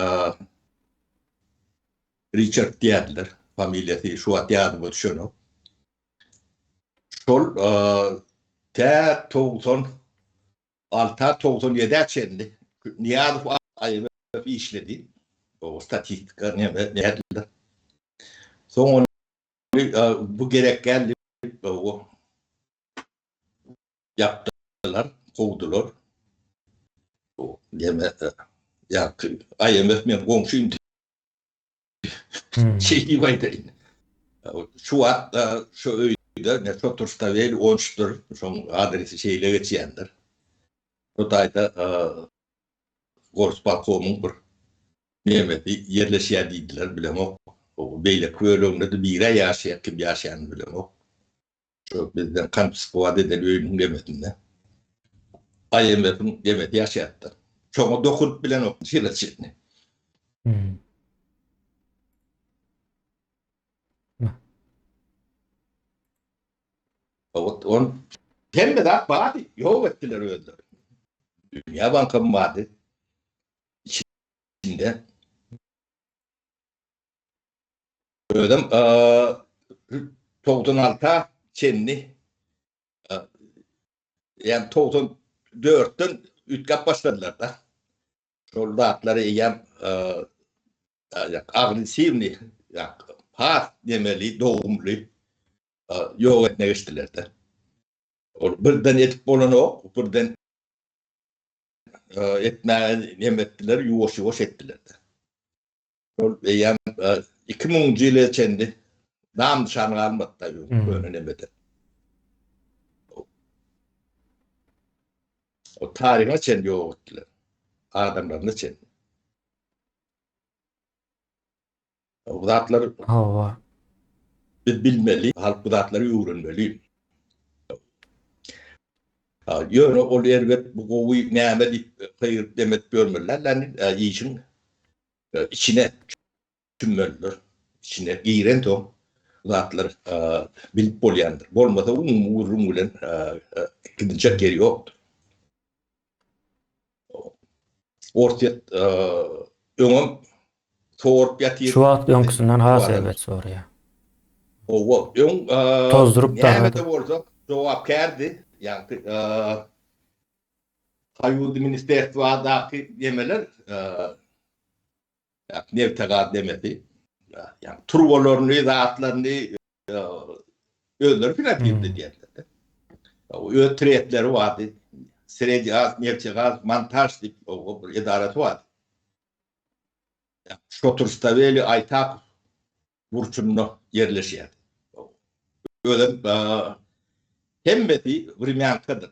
Riçard diýerdiler, familiýasy şu wagt ýadyma düşenok. Şol tä 96 97-ä çenli Nyýazow IMF işledi. O statistika neme nädiler. Soň ony bu gerek däl diýip ýapdylar, kowdular. Neme ýa IMF men goňşym Şeý diýip aýdaýyn. Şu wagt şu öýde ne Çoturstawel 13-dir, şoň adresi şeýle geçýändir. Şu taýda Gorsbalkomyň bir nemesi ýerleşýär diýdiler, bilemok. Beýleki böleginde-de biri ýaşaýar, kim ýaşaýanyny bilemok. Şu bizden konfiskowat eden öýüniň demesinde IMF-iň demesi ýaşaýardy. Şoňa dokunyp bilenok şeýle çenli. Hmm. On hemme zat bardy, ýok etdiler özleri. Dünýä bankam bardy. İçinde. Özem 96-a çenli ýa 94-den üýtgäp başladylar da. Şol zatlary eýýäm agressiwny, has nemeli, dogumly ýok etmeye geçdiler de. Ol birden edip bolanok, birden etmäge neme etdiler, ýuwaş-ýuwaş etdiler de. Şol eýýäm 2000-nji ýyla çenli nam-nyşan galmady-da köne nemede. O taryha çenli ýok etdiler. Adamlaryna çenli. Bu zatlar Hawa. Biz bilmeli, halk bu zatlary öwrenmeli. Ýöne ol erbet, bu gowy, näme diýip gygyryp demet ýörmeliler, işiň içine çümmelidir. İçine giren soň zatlar bilip bolýandyr. Bolmasa umumy gürrüň bilen gidiljek ýeri ýokdur. Orsýet öňem sorup ýatyr. Şu wagt öňküsinden has erbet sorýar. Hawa, öň tozduryp näme-de bolsa jogapkärdi. Ýagny Soýuz ministerstwadaky nemeler nebte gaz nemesi ýagny turbalaryny zatlaryny özleri finansirli edýärler. Öz tretleri bardy. Sredgaz, Neftegaz, Montaž diýip bir edarasy bar. Şoturstaweli Aýtakow burçunda ýerleşýär. Özem hemmesi wremýankadyr.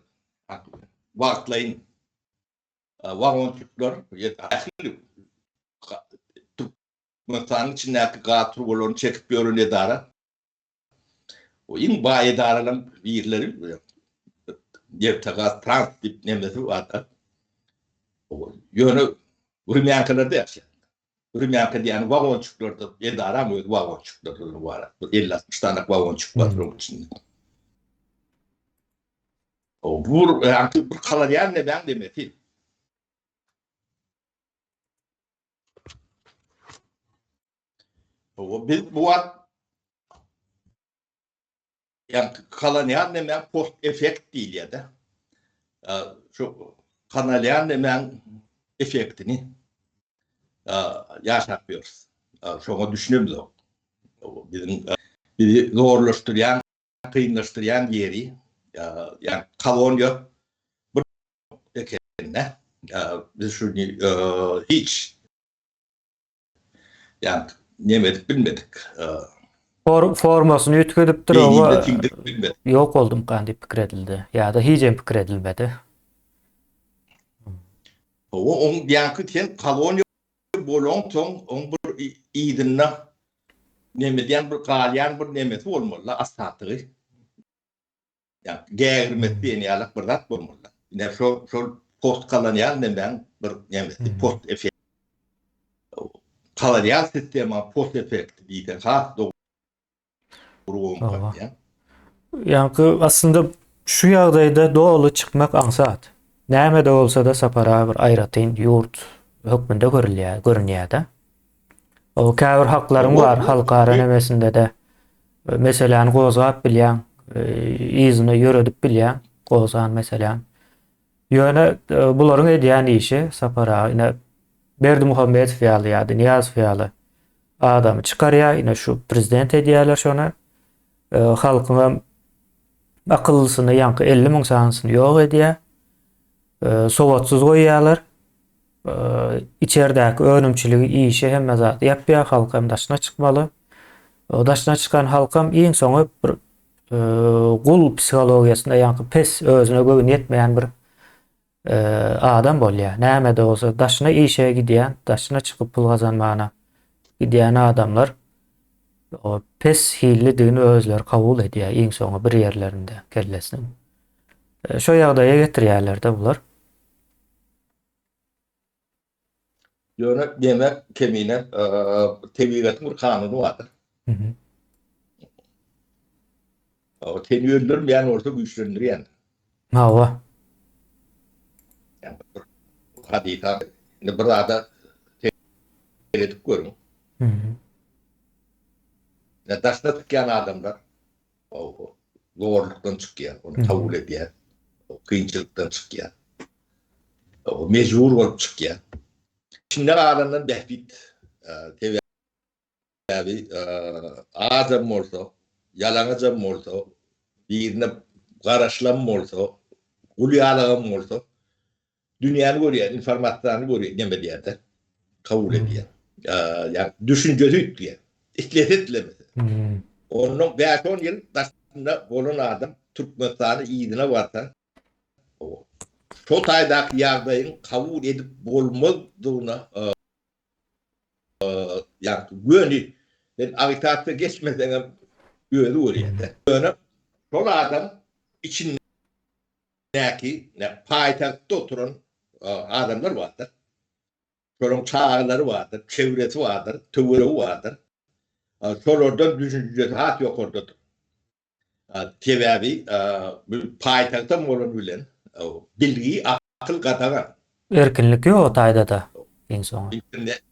Wagtlaýyn wagonçyklar ähli Türkmenistanyň içindäki gaz turbalaryny çekip ýören edara. O iň baý edaralaryň birleri Neftegaz Trans diýip nemesi bar-da. Ýöne wremýankalarda ýaşaýar. Wremýanka diýýäni wagonçyklarda, edaraň özi wagonçyklardan ybarat. Bir 50-60 sany wagonçyk bar şonuň içinde. O bu bir kolonial nemäň demesi. O biz bu wagt ýa kolonial näme post effekt diýilýär-de. Şu kolonial nämäň effektini ýaşap ýörüs. Şoňa düşünemzok. Biziň bizi zorlaşdyrýan, kynlaşdyrýan ýeri, ýa koloniýa bir ekende biz şuny hiç Ýa neme edip bilmedik. For, formasyny üýtgedipdir oba. Ýok boldumkan diýip pikir edildi. Ýa-da hijem pikir edilmedi. Oba oň ýaňky sen koloniýa bolansoň oň bir yzynda neme diýen bir galýan bir nemesi bolmaly-da astatygy. Ýa gägirmesi diýen ýalak bir zat bolmaly. Ine şol şol postkolonial nemäň bir nemesi post effekt. Kolonial sistema post effekti diýseň has dogry bolýar. Ýaňky aslynda şu ýagdaýda doly çykmak aňsat. Näme-de bolsa-da Sapar aga bir aýratyn ýurt hökmünde görülýär, görünýär-de. O käbir haklaryň bar halkara nemesinde-de. Meseläni gozgap bilýäň, yzyna ýöredip bilýäň gozgan meseläň. Ýöne bularyň edýän işi Sapar aga ine Berdimuhamedow ýaly ýa-da Nyýazow ýaly adamy çykarýar, ine şu prezident edýärler şony. Halkyňam akyllysyny ýaňky 50 müň sanysyny ýok edýär. Sowatsyz goýýarlar. Içerdäki önümçiligi, işi hemme zady ýapýar, halk hem daşyna çykmaly. O daşyna çykan halkam iň soňy bir gul psihologiýasynda ýaňky pes, özüne göwün ýetmeýän bir adam bolýar. Näme-de bolsa daşyna işe gidýän, daşyna çykyp pul gazanmana gidýän adamlar o pes hillidigini özleri kabul edýär iň soňy bir ýerlerinde kellesiniň. Şo ýagdaýa getirýärler-de bular. Ýöne demek kemine tebigatyň bir kanuny bardyr. O seni öldürmeýän bolsa güýçlendirýän. Hawa. Hadysa indi bir zada seredip görüň. Daşyna çykýan adamlar zorlukdan çykýar, ony kabul edýär, kynçylykdan çykýar. Mejbur bolup çykýar. İçinde galandan bähbit sebäbi azam bolsa, ýalaňajam bolsa, birine garaşylan bolsa, gul ýalagam bolsa, Dünýäni görýär, informasiýany görýär, neme diýýär-de, kabul edýär. Ýa düşünjesi üýtgeýär. Islese islemese. Ondan 5-10 ýyl daşynda bolan adam Türkmenistana yzyna barsa, şo taýdaky ýagdaýyň kabul edip bolmazdygyna ýa göni sen agitasiýa geçmeseňem özi görýär-de. Ýöne şol adam içinde däki paýtagtda oturan adamlar bardyr. Şolaryň çagalary bardyr, çevresi bardyr, töweregi bardyr. Şolardan düşünjesi has ýokardadyr. Sebäbi bu paýtagtam bolan bilen bilgi, akyl gadagan. Erkinlik ýok o taýda-da iň soňy. Internet.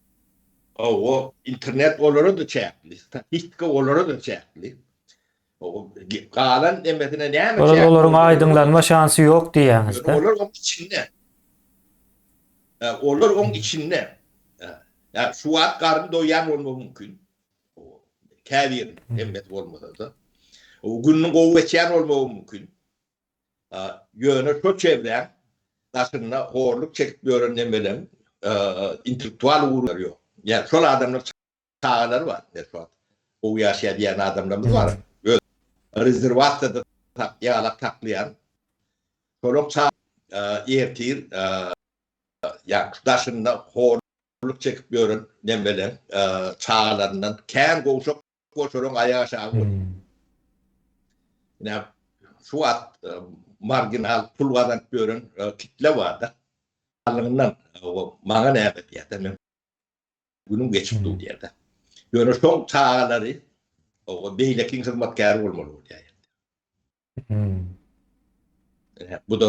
Hawa, internet olara-da çäkli, statistika olara-da çäkli. Galan demesine näme çäk? Olaryň aýdyňlanma şansy ýok diýýäňiz-dä. Olar oň içinde. Olar oň içinde. Ýa şu wagt garny doýýan bolmagy mümkin. Käbir hemmesi bolmasa-da. Gününiň gowy geçýän bolmagy mümkin. Ýöne şo çebräň. daşynda horluk çekip ýören nemeleň intellektual ugurlary ýok. Ýa şol adamlar çagalary bar. Şu wagt gowy ýaşaýar diýen adamlarymyz bar. Öz rezerwasiýada ýalak saklaýan. Şolaň ça ertir ýa daşynda horluk çekip ýören nemeleň çagalaryndan kän gowşak goşaryň aýak aşagy bolýar. Ine şu wagt marginal pul gazanyp ýören kitle bar-da. Alyndan maňa näme diýýär-de, men günüm geçip dur diýýär-de. Ýöne şoň çagalary beýlekiň hyzmatkäri bolmaly bolýar. Bu da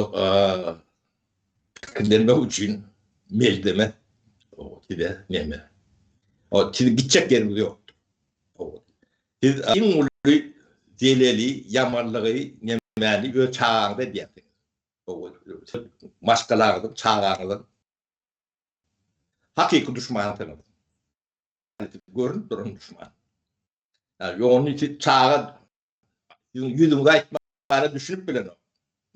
pikirlenmek üçin melzeme size neme. O siziň gitjek ýeriňiz ýokdur. Siz iň uly zeleli, ýamanlygy nemäni öz çagaňyza edýärsiňiz. Maşgalaňyzyň, çagaňyzyň hakyky duşmanysyňyz. Görünip duran duşman. Ýogny siz çaga Siziň ýüzüňize aýtmana düşünip bilenok.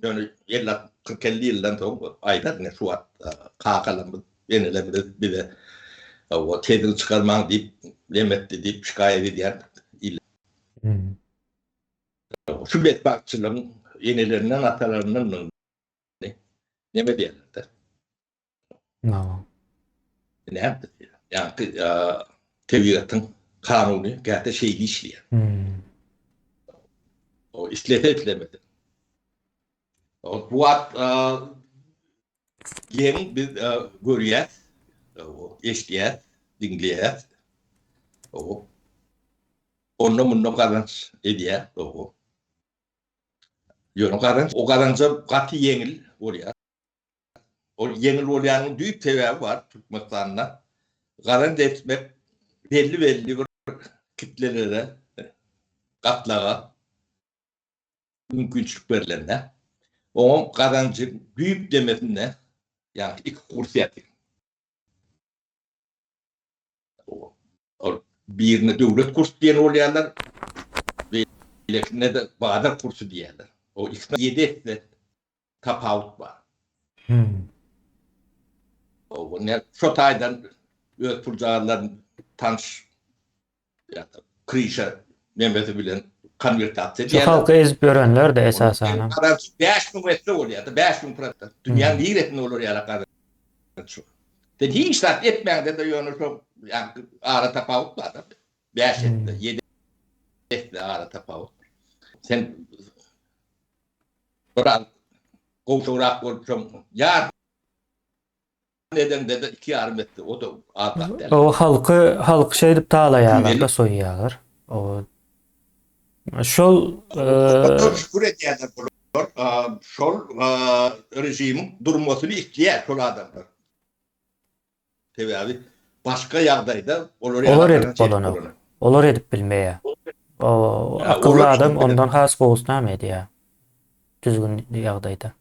Ýöne ýyllap 40-50 ýyldan soň aýdar ine şu wagt kakalarymyz, enelerimiz bize o sesini çykarmaň diýip neme etdi diýip şikaýat edýän il. Şu betbagtçylygyň enelerinden, atalaryndan neme diýerler-de. Hawa. Näme? Ýagny tebigatyň kanuny käte şeýle işleýär. Hmm. O islese islemese. O bu wagt geň biz görýäs, eşidýäs, diňleýäs. O onda munda gazanç edýär. O Ýöne gazanç, o gazança gaty ýeňil bolýar. Ol ýeňil bolýanyň düýp sebäbi bar, Türkmenistanda gazanç etmek belli-belli bir kitlelere, gatlaga mümkinçilik berlende, oňam gazanjyň düýp demesinde ýagny iki kurs ýatyr. Ol birine döwlet kursy diýen bolýarlar, beýlekisine-de bazar kursy diýýärler. O ikisinde ýedi esse tapawut bar. Hmm. O ne şo taýdan öz puljagazlaryny tanyş ýa-da krişa nemesi bilen konwertasiýa Şu halky ezip ýörenler-de esasanam. 5000 esse bolýar-da, 5000 prosent. Dünýäniň niresinde olar ýaly gazanç ýok. Sen hiç zat etmäňde-de ýöne şo ýa ara tapawut bar-da. 5 esse, 7 esse ara tapawut. Sen Biraz gowşagrak bolup şoň ýar edeňde-de iki ýarym etse, o-da az zat däl. O halky halky şeýdip talaýarlar-da, soýýarlar. O şol şükür edýärler bular. Şol režimiň durmasyny isleýär şol adamlar. Sebäbi başga ýagdaýda olar Olar edip bolanok. Olar edip bilmeýär. O akylly adam ondan has gowusyny hem edýär. Düzgün ýagdaýda.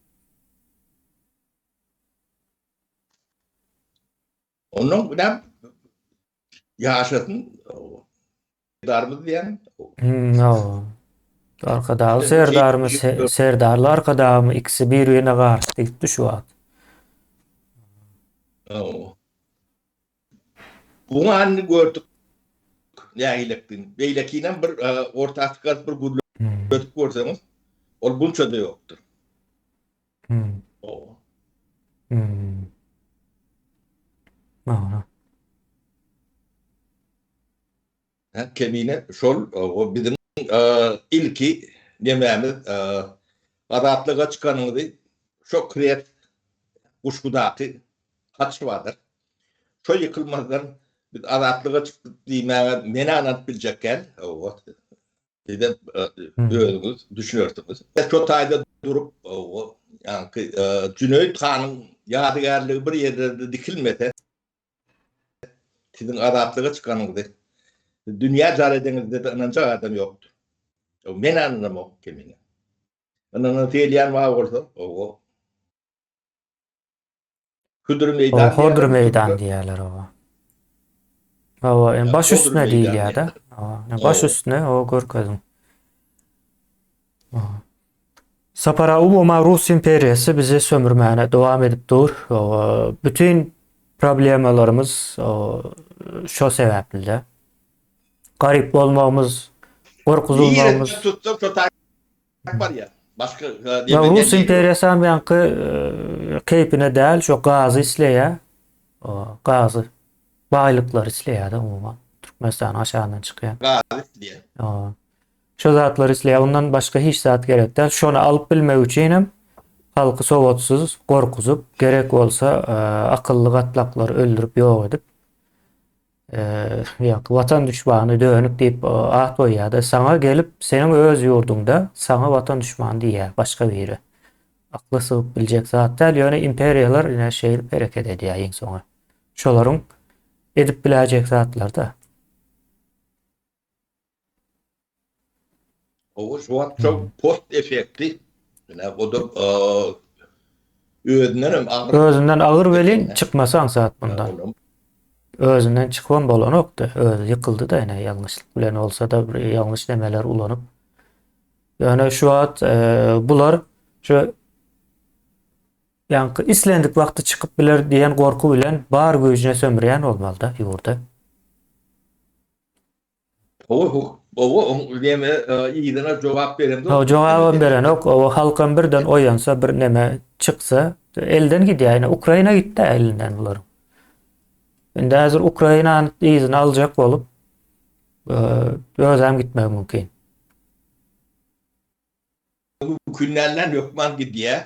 Ondan bilen ýaşasyn Serdarymyz diýýän. Hmm, hawa. Arkadagly Serdarymyz, Serdarly Arkadagymyz ikisi bir-birine garyşdy gitdi şu wagt. Hawa. Buňa indi gördük nägilekdigini. Beýlekinem bir orta çykaryp bir gürledip görseňiz, ol bunça-da ýokdur. Hmm. Hawa. Hmm. Hawa. Kemine şol o biziň ilki nemämiz azatlyga çykanyňyzy şo kres Guşgudaky haç bardyr. Şo ýykylmazdan biz azatlyga çykdyk diýmäge men-ä ynanyp biljek däl. Sizem özüňiz düşünersiňiz. Şo taýda durup ýaňky Jüneýit hanyň ýadygärligi bir ýerlerde dikilmese Siziň azatlyga çykanyňyzy dünýä jar edeňizde-de ynanjak adam ýokdur. Men ynanamok kemine. Ynanasy gelýän bar bolsa, owo. Hödür meýdan. Hödür meýdan diýýärler owa. Hawa, ýa baş üstüne Sapar aga umuman Rus imperiýasy bizi sömürmäne dowam edip dur. Bütin problemalarymyz şo sebäpli-de. Garyp bolmagymyz, gorkuzylmagymyz. Nireden tutsaň şo taýak barýar. Başga Ya Rus imperiýasy hem ýaňky keýpine däl, şo gazy isleýär. Gazy, baýlyklary isleýär-de umuman. Türkmenistanyň aşagyndan çykýan. Gazy isleýär. Şo zatlary isleýär. Ondan başga hiç zat gerek däl. Şony alyp bilmek üçin hem halky sowatsyz gorkuzyp, gerek bolsa akylly gatlaklary öldürip ýok edip, ýa watan duşmany dönük diýip at goýýar-da, saňa gelip, seniň öz ýurduňda saňa watan duşmany diýýär başga biri. Akla sygyp biljek zat däl, ýöne imperiýalar ine şeýdip hereket edýär iň soňy. Şolaryň edip biläýjek zatlary-da. Owa şu wagt şo post effekti ine o da özünden hem agyr. Özünden agyr welin çykmasy aňsat bundan. Özünden çykybam bolanokdy. Özi ýykyldy-da ine ýalňyşlyk bilen bolsa-da bir ýalňyş nemeler ulanyp. Ýöne şu wagt bular şu ýaňky islendik wagty çykyp biler diýen gorky bilen bar güýjüne sömürýän bolmaly-da ýurdy. Owa, owa, oň neme yzyna jogap beremzok. Hawa, jogabam berenok. Owa, halkam birden oýansa, bir neme çyksa, elden gidýär. Ine, Ukraina gitdi elinden bularyň. Indi häzir Ukrainany yzyna aljak bolup, özem gitmegi mümkin. Mümkin dälden hökman gidýär.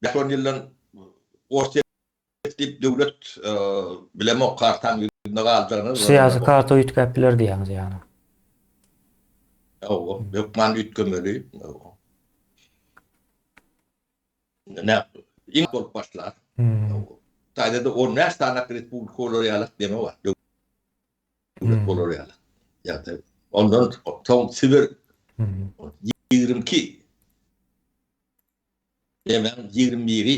Bäş-on ýyldan Orsýet diýip döwlet bilemok kartaň ýüzünde galjagyny. Syýasy karta üýtgäp biler diýýäňiz ýagny. Hawa, hökman üýtgemeli. Nä, iň bolup başlar. Hytaýda-da 15 sany respublika bolar ýaly neme bar. Döwlet bolar ýaly. Ýagny ondan soň Sibir 22 Demäň 21-i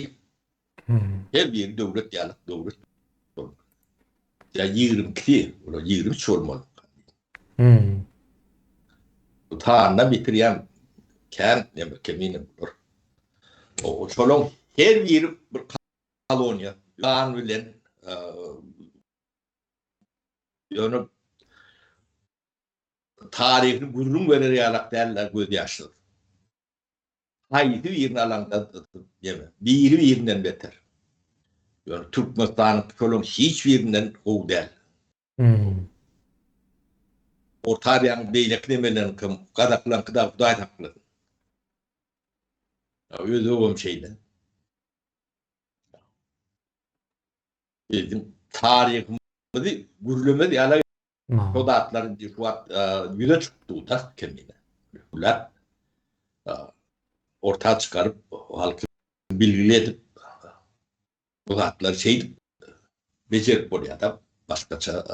her biri döwlet ýaly döwlet bolmaly. Ýa 22-si, olar 23 bolmaly. Bu sandan bitirýän kän neme kemine bular. O şolaň her biri bir koloniýa gan bilen ýöne taryhyny gürrüň berer ýalak däller göz ýaşsyz. Haýsy birini alaňda neme, biri-birinden beter. Ýöne Türkmenistanyňky şolaň hiç birinden gowy däl. Orta Aziýanyň beýleki nemeleriňkem, gazaklaryňky dagy Hudaý saklasyn. Özbegem şeýle. Biziň taryhymyzy gürlemez ýaly Şo zatlar indi şu wagt ýüze çykdy da kemine. Gürläp orta çykaryp halky bilgili edip bu zatlary şeýdip bejerip bolýar da başgaça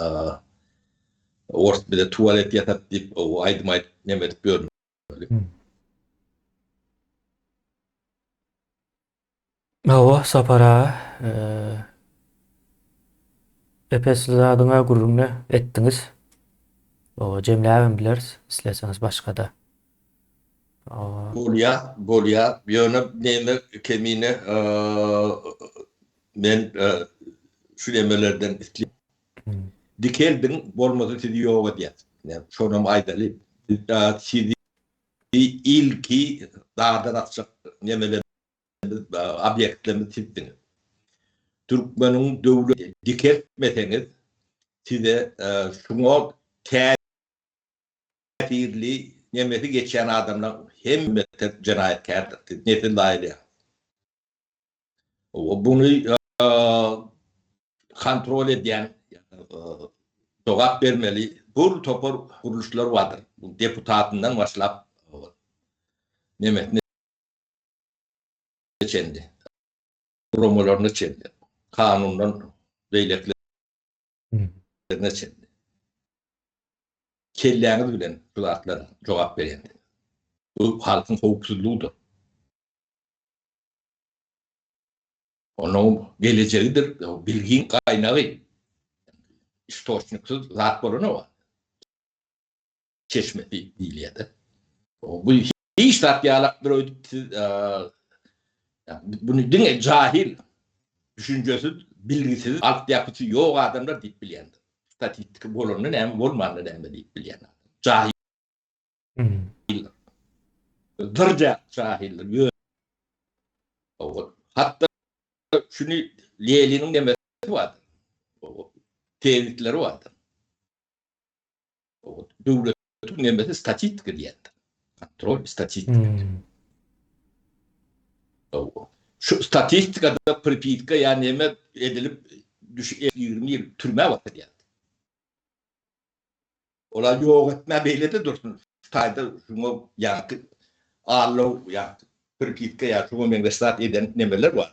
ors bize tualet ýasat diýip aýdym aýdyp neme edip ýörmeli. Hawa, Sapar aga, epesli zadyň-a gürrüňini etdiňiz. Hawa, jemläbem bileris, isleseňiz başga-da. Hawa. Bolýa, bolýa. Ýöne neme Kemine, men şu nemelerden isleýän. Dikeldiň, bolmasa sizi ýok edýäs. Şonam aýdaly. Sizi ilki dardan atjak nemelerimiz, obýektlerimiz sizsiňiz. Türkmeniň döwlet dikeltmeseňiz, size şuňa täsirli nemesi geçýän adamlaryň hemmesi jenaýatkärdir. Siz nesil zaýalaýaňyz. Buny kontrol edýän, jogap bermeli bir topar gurluşlar bardyr. Deputatyndan başlap nemesine çenli, guramalaryna çenli, kanundan beýlekilerine çenli. Kelläňiz bilen şu zatlara jogap berýänsiňiz. Bu halkyň howpsuzlygydyr. Onuň gelejegidir, bilgiň gaýnagy. Istoçniksiz zat bolanok. Çeşmesi diýilýär-de. Bu. Hiç zat ýalakdyr öýdüp siz buny diňe jahil, düşünjesiz, bilgisiz, altyapysy ýok adamlar diýip bilýändir. Statistika bolanda näme, bolmanda näme diýip bilýän adam. Jahiller. Zyrja jahiller. Ýöne hatda şuny Leniniň nemesi bardyr. Tezisleri bardyr. Döwletiň nemesi statistika diýendir. Kontrol statistika. Hmm. Şu statistikada pripiska ýa neme edilip düş 20 ýyl türmä batyrýar. Olar ýok etme beýle-de dursun. Taýda şuňa ýaňky allaw ýa pripiska ýa şuňa meňzeş zat eden nemeler bar.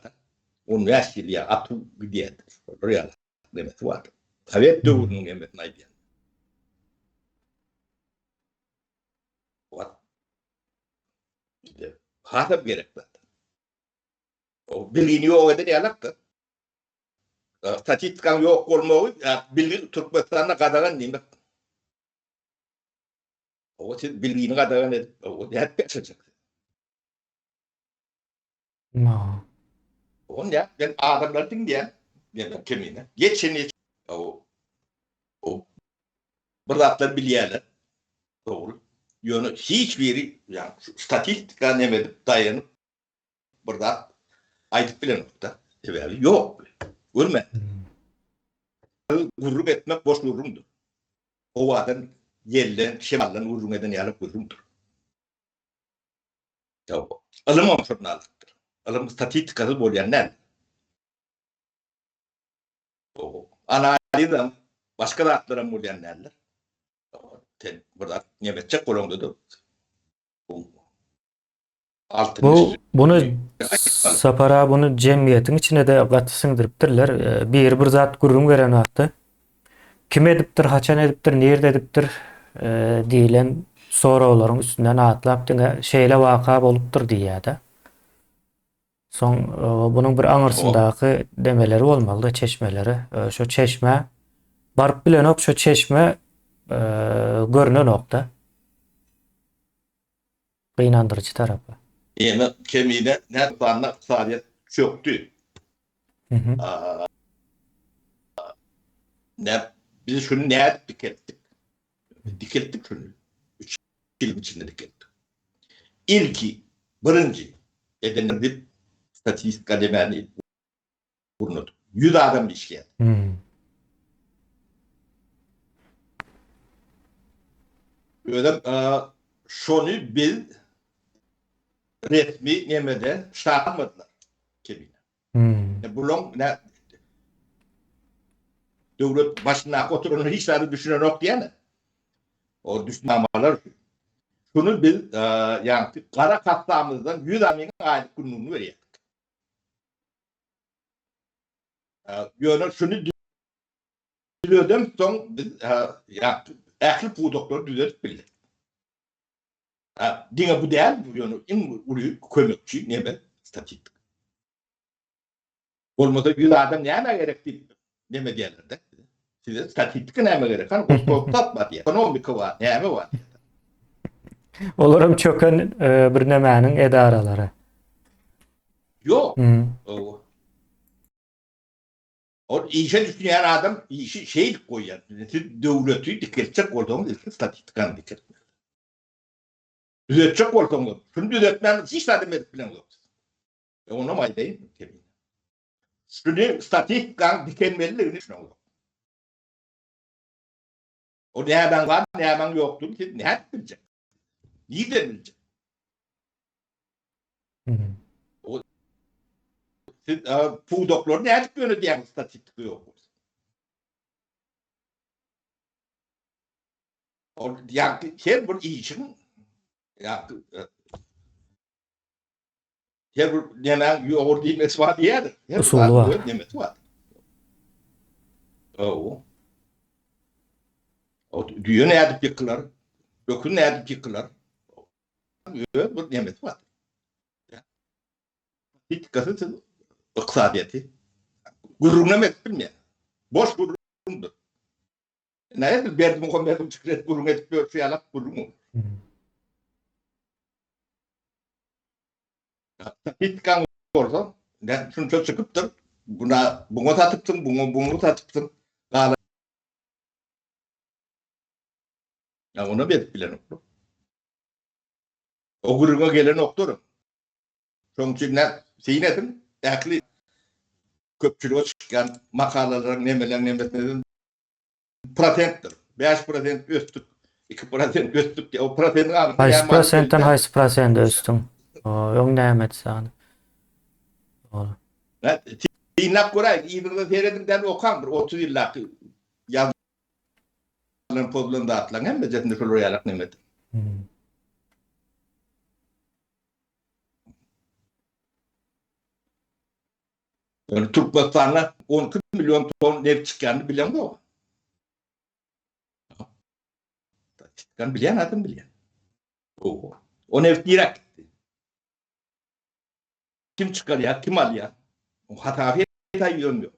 15 ýyl ýa atuw gidýär. Şolar ýaly. Nemesi bar. Sowet döwrüniň nemesini aýdýan. Hasam gerek zat. O bilgini ýok eden ýalakdyr. Statistikanyň ýok bolmagy, bilgi Türkmenistanda gadagan diýmek. O siz bilgini gadagan edip, o nädip ýaşajak? No. On ya ben adamlar diňleýän men kemine. Geçen o o bir zatlar bilýärler. Dogry. Ýöne hiç biri ýa statistika neme edip daýanyp bir zat aýdyp bilenokda. Sebäbi ýok. Görme. Hmm. Gürrüň etmek boş gürrüňdir. Howadan, ýelden, şemaldan gürrüň eden ýaly gürrüňdir. Ýok. Ylym hem žurnalistdir. Ylym statistikasyz bolýan däl. Analiz hem, başga zatlar hem bolýan däldir. Sen bir zat neme etjek bolaňda-da altyn Bu bunu Sapar aga bunu jemgyýetiň içine-de gaty siňdiripdirler. Biri bir zat gürrüň beren wagty Kim edipdir, haçan edipdir, nirde edipdir diýlen soraglaryň üstünden atlap diňe şeýle waka bolupdyr diýýär-de. Soň bunuň bir aňyrsyndaky demeleri bolmaly-da, çeşmeleri. Şo çeşmä baryp bilenok, şo çeşme görnenok-da. Gynandyryjy tarapy. Ýene kemine näsanda ykdysadyýet çökdi. Ne biz şuny nädip dikeltdik? Dikeltdik şuny. 3 ýylyň içinde dikeltdik. Ilki birinji eden diýip statistika demäni gurnadyk. 100 adam işleýär. Özem şony biz resmi nemede ştat almadylar. Kemine. Hmm. Bulaň ne döwlet başyndaky oturanlar hiç zada düşünenok diýene. O düşünmamalar. Şuny biz ýagny gara kassamyzdan 100 amyň aýlyk günlügini berýärdik. Ýöne şuny düzeden soň biz ähli pudaklary düzedip bildik. Diňe bu däl, ýöne iň uly kömekçi neme statistika. Bolmasa 100 adam nämä gerek diýip neme diýerler-de. Size statistika nämä gerek? Hany gospostat bar diýer. Ekonomika bar, näme bar diýer. Olaram çöken e, bir nemäniň edaralary. Ýok. O Ol işe düşünýän adam işi şeýdip goýýar. Siz döwleti dikeltjek bolsaňyz ilki statistikany dikeltmeli. Düzetjek bolsaňyz, şuny düzetmän hiç zat edip bileňzok. E onam aýdaýyn kemine. Şuny statistikanyň dikelmelidigini düşüneňzok. O nämäň bar, nämäň ýokdugyny siz nädip biljek? Nirden biljek? O siz pudaklary nädip ýönedýäňiz statistika ýok bolsa? Ol ýagny her bir işiň ýagny her bir nämäň ýogur diýmesi bar diýýär. Her bir Usuly bar. öz nemesi bar. O. O düýe nädip ýykylar? Öküz nädip ýykylar? Öz bir nemesi bar. Politikasy siz ykdysadyýeti gürrüňem edip bilmeýär. Boş gürrüňdir. Näme Berdimuhamedow çykyş edip gürrüň edip ýörşi ýalak gürrüň ol. Statistikaň bolsa, ne şunça çykypdyr, buna buňa satypsyň, buňa buňa satypsyň, galan Ya ona berip bilenoklar. O gürrüňe gelenoklar. Şonuň üçin ne syn ediň, ähli köpçülige çykýan makalalaryň nemeleň nemesine prosentdir. 5 prosent ösdük, 2 prosent ösdük diýip, o prosentiň aňyrsynda Haýsy näme prosentden haýsy prosende ösdüň? O, öň näme etse Synlap göräýiň, yzyňyza serediň däl okaň bir 30 ýyldaky ýazylan pozulan zatlaryň hemmejesinde şolar ýalak nemedir. Hmm. Ýöne Türkmenistanda 12 million ton nebit çykýanyny bileňzok. Çykýan bilýän adam bilýän. O, o nebit nirä gitdi? Kim çykarýar, kim alýar? O hasaby hesap ýöm ýok.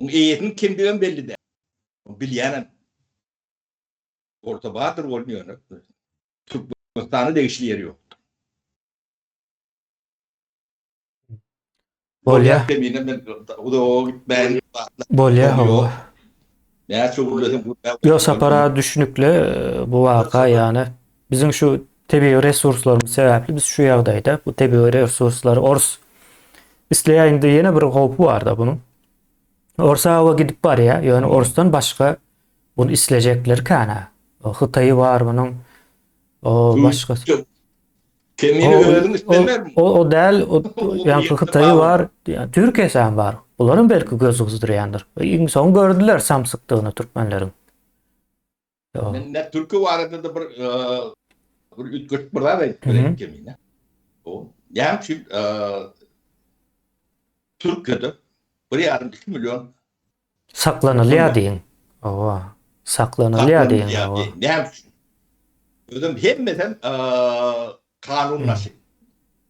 Oň eýesiniň kimdigem belli däl. Bilýänem. Orta bardyr ol ýöne. Türkmenistana degişli ýeri ýokdur. Bolýa. Kemine men uzaga gitmäýin. Bolýa hawa. Näçe gürlesem gürläp. Ýok Sapar aga düşnükli e, bu waka ýagny biziň şu tebigy resurslarymyz sebäpli biz şu ýagdaýda bu tebigy resurslary ors isleýär indi ýene bir howpy barda bunuň. Orsa hawa gidip barýar ýöne orsdan başga bunu islejekler kän-ä. Hytaýy bar munuň. O başgasy. Kemini özüň islemermiň? O, o däl, o ýaňky Hytaýy bar, Türkiýesi hem bar. Bularam belki göz gyzdyrýandyr. Iň soň gördüler samsykdygyny türkmenleriň. Men ne Türkiýe barada da bir bir üýtgeşik bir zat aýdyp bereýin Kemine. O, näme üçin Türkiýede bir ýarym iki million Saklanylýar diýiň. Hawa. Saklanylýar diýiň. Hawa. Näme üçin? Özem hemmesem kanunlaşy.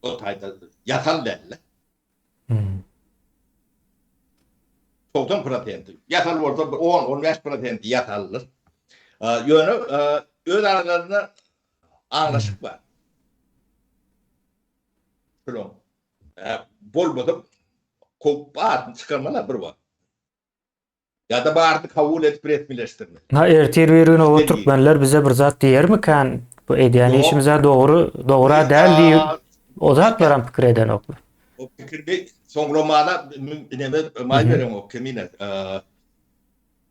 O taýda ýasal däl. Hmm. 90 prosenti. Ýasal bolsa 10-15 prosenti ýasaldyr. Ýöne öz aralarynda aňlaşyk bar. Şunuň bolmasa kowup baryny çykarmaly bir wagt. Ýa-da baryny kabul edip resmileşdirmeli. Ha ertir bir gün o türkmenler bize bir zat diýermikän? Bu edýän işimize dogry, dogra däl diýip o zatlaram pikir edenoklar. O pikiri soňlamana neme maý bereňok kemine.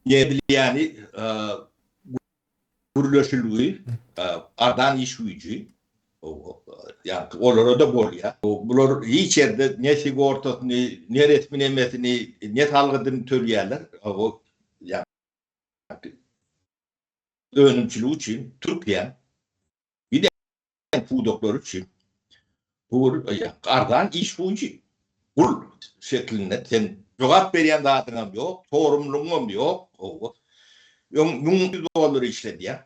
Ne bilýäni gürleşilgi, arzan iş güýji, ýagny olara-da bolýar. Bular hiç ýerde ne sigortasyny, ne resmi nemesini, ne salgydyny töleýärler. Ýagny önümçilik üçin Türkiýä giden pudaklary üçin bu bir arzan iş güýji. Gul şeklinde sen jogap berýän zadyňam ýok, sorumlygyňam ýok. Öň 1100 dollar işledýär.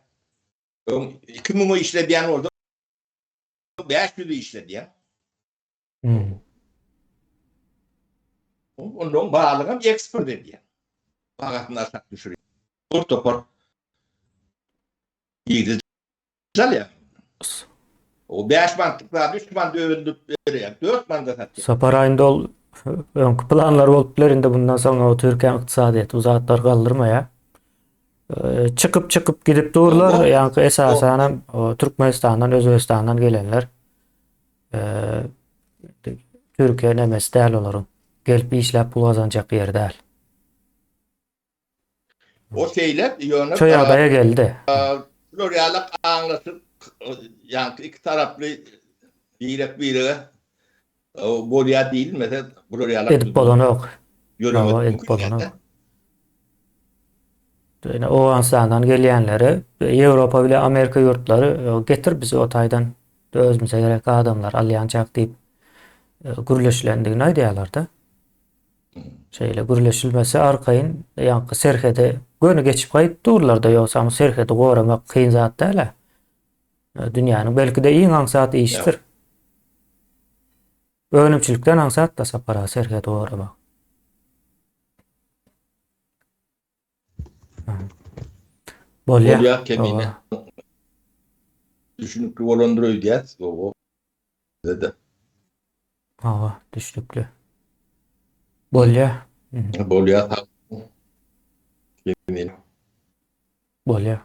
Öň 2000-e işledýän bolsa 500-e işledýär. Hmm. Ondan balygam eksport edýär. Bahasyny aşak düşürýär. Bir topar girdeji alýar. O 5 manatlyk zady 3 manada öndürip berýär. 4 manada satýar. Sapar aýynda ol öňki planlar bolup biler indi bundan soň o Türkiýäniň ykdysadyýeti bu zatlar galdyrmaýar. Çykyp çykyp gidip durlar. Ýaňky esasan hem Türkmenistandan, Özbegistandan gelenler. Türkiýe nemesi däl olaryň. Gelip işläp pul gazanjak ýeri däl. O şeýle, ýöne Şu ýagdaýa geldi. Şular ýalak aňlaşyp, ýaňky iki taraply birek-birege bolýar diýilmese, bular ýalak edip bolanok. Ýöremek edip bolanok. Ýöne Owganystandan gelýänleri Ýewropa bile Amerika ýurtlary getir bizi o taýdan özümize gerek adamlar alýançak diýip gürleşilendigini aýdýarlar-da. Şeýle gürleşilmese arkaýyn ýaňky serhede göni geçip gaýyp durlar-da, ýogsam serhedi goramak kyn zat däl-ä. Dünýäniň belki-de iň aňsat işidir. Önümçilikden aňsat-da Sapar aga serhedi goramak. Bolýar. Bolýar kemine. Düşünikli bolandyr öýdýäs. Owo. Bize-de. Hawa, düşnükli. Bolýa. Bolýa. Bolýa.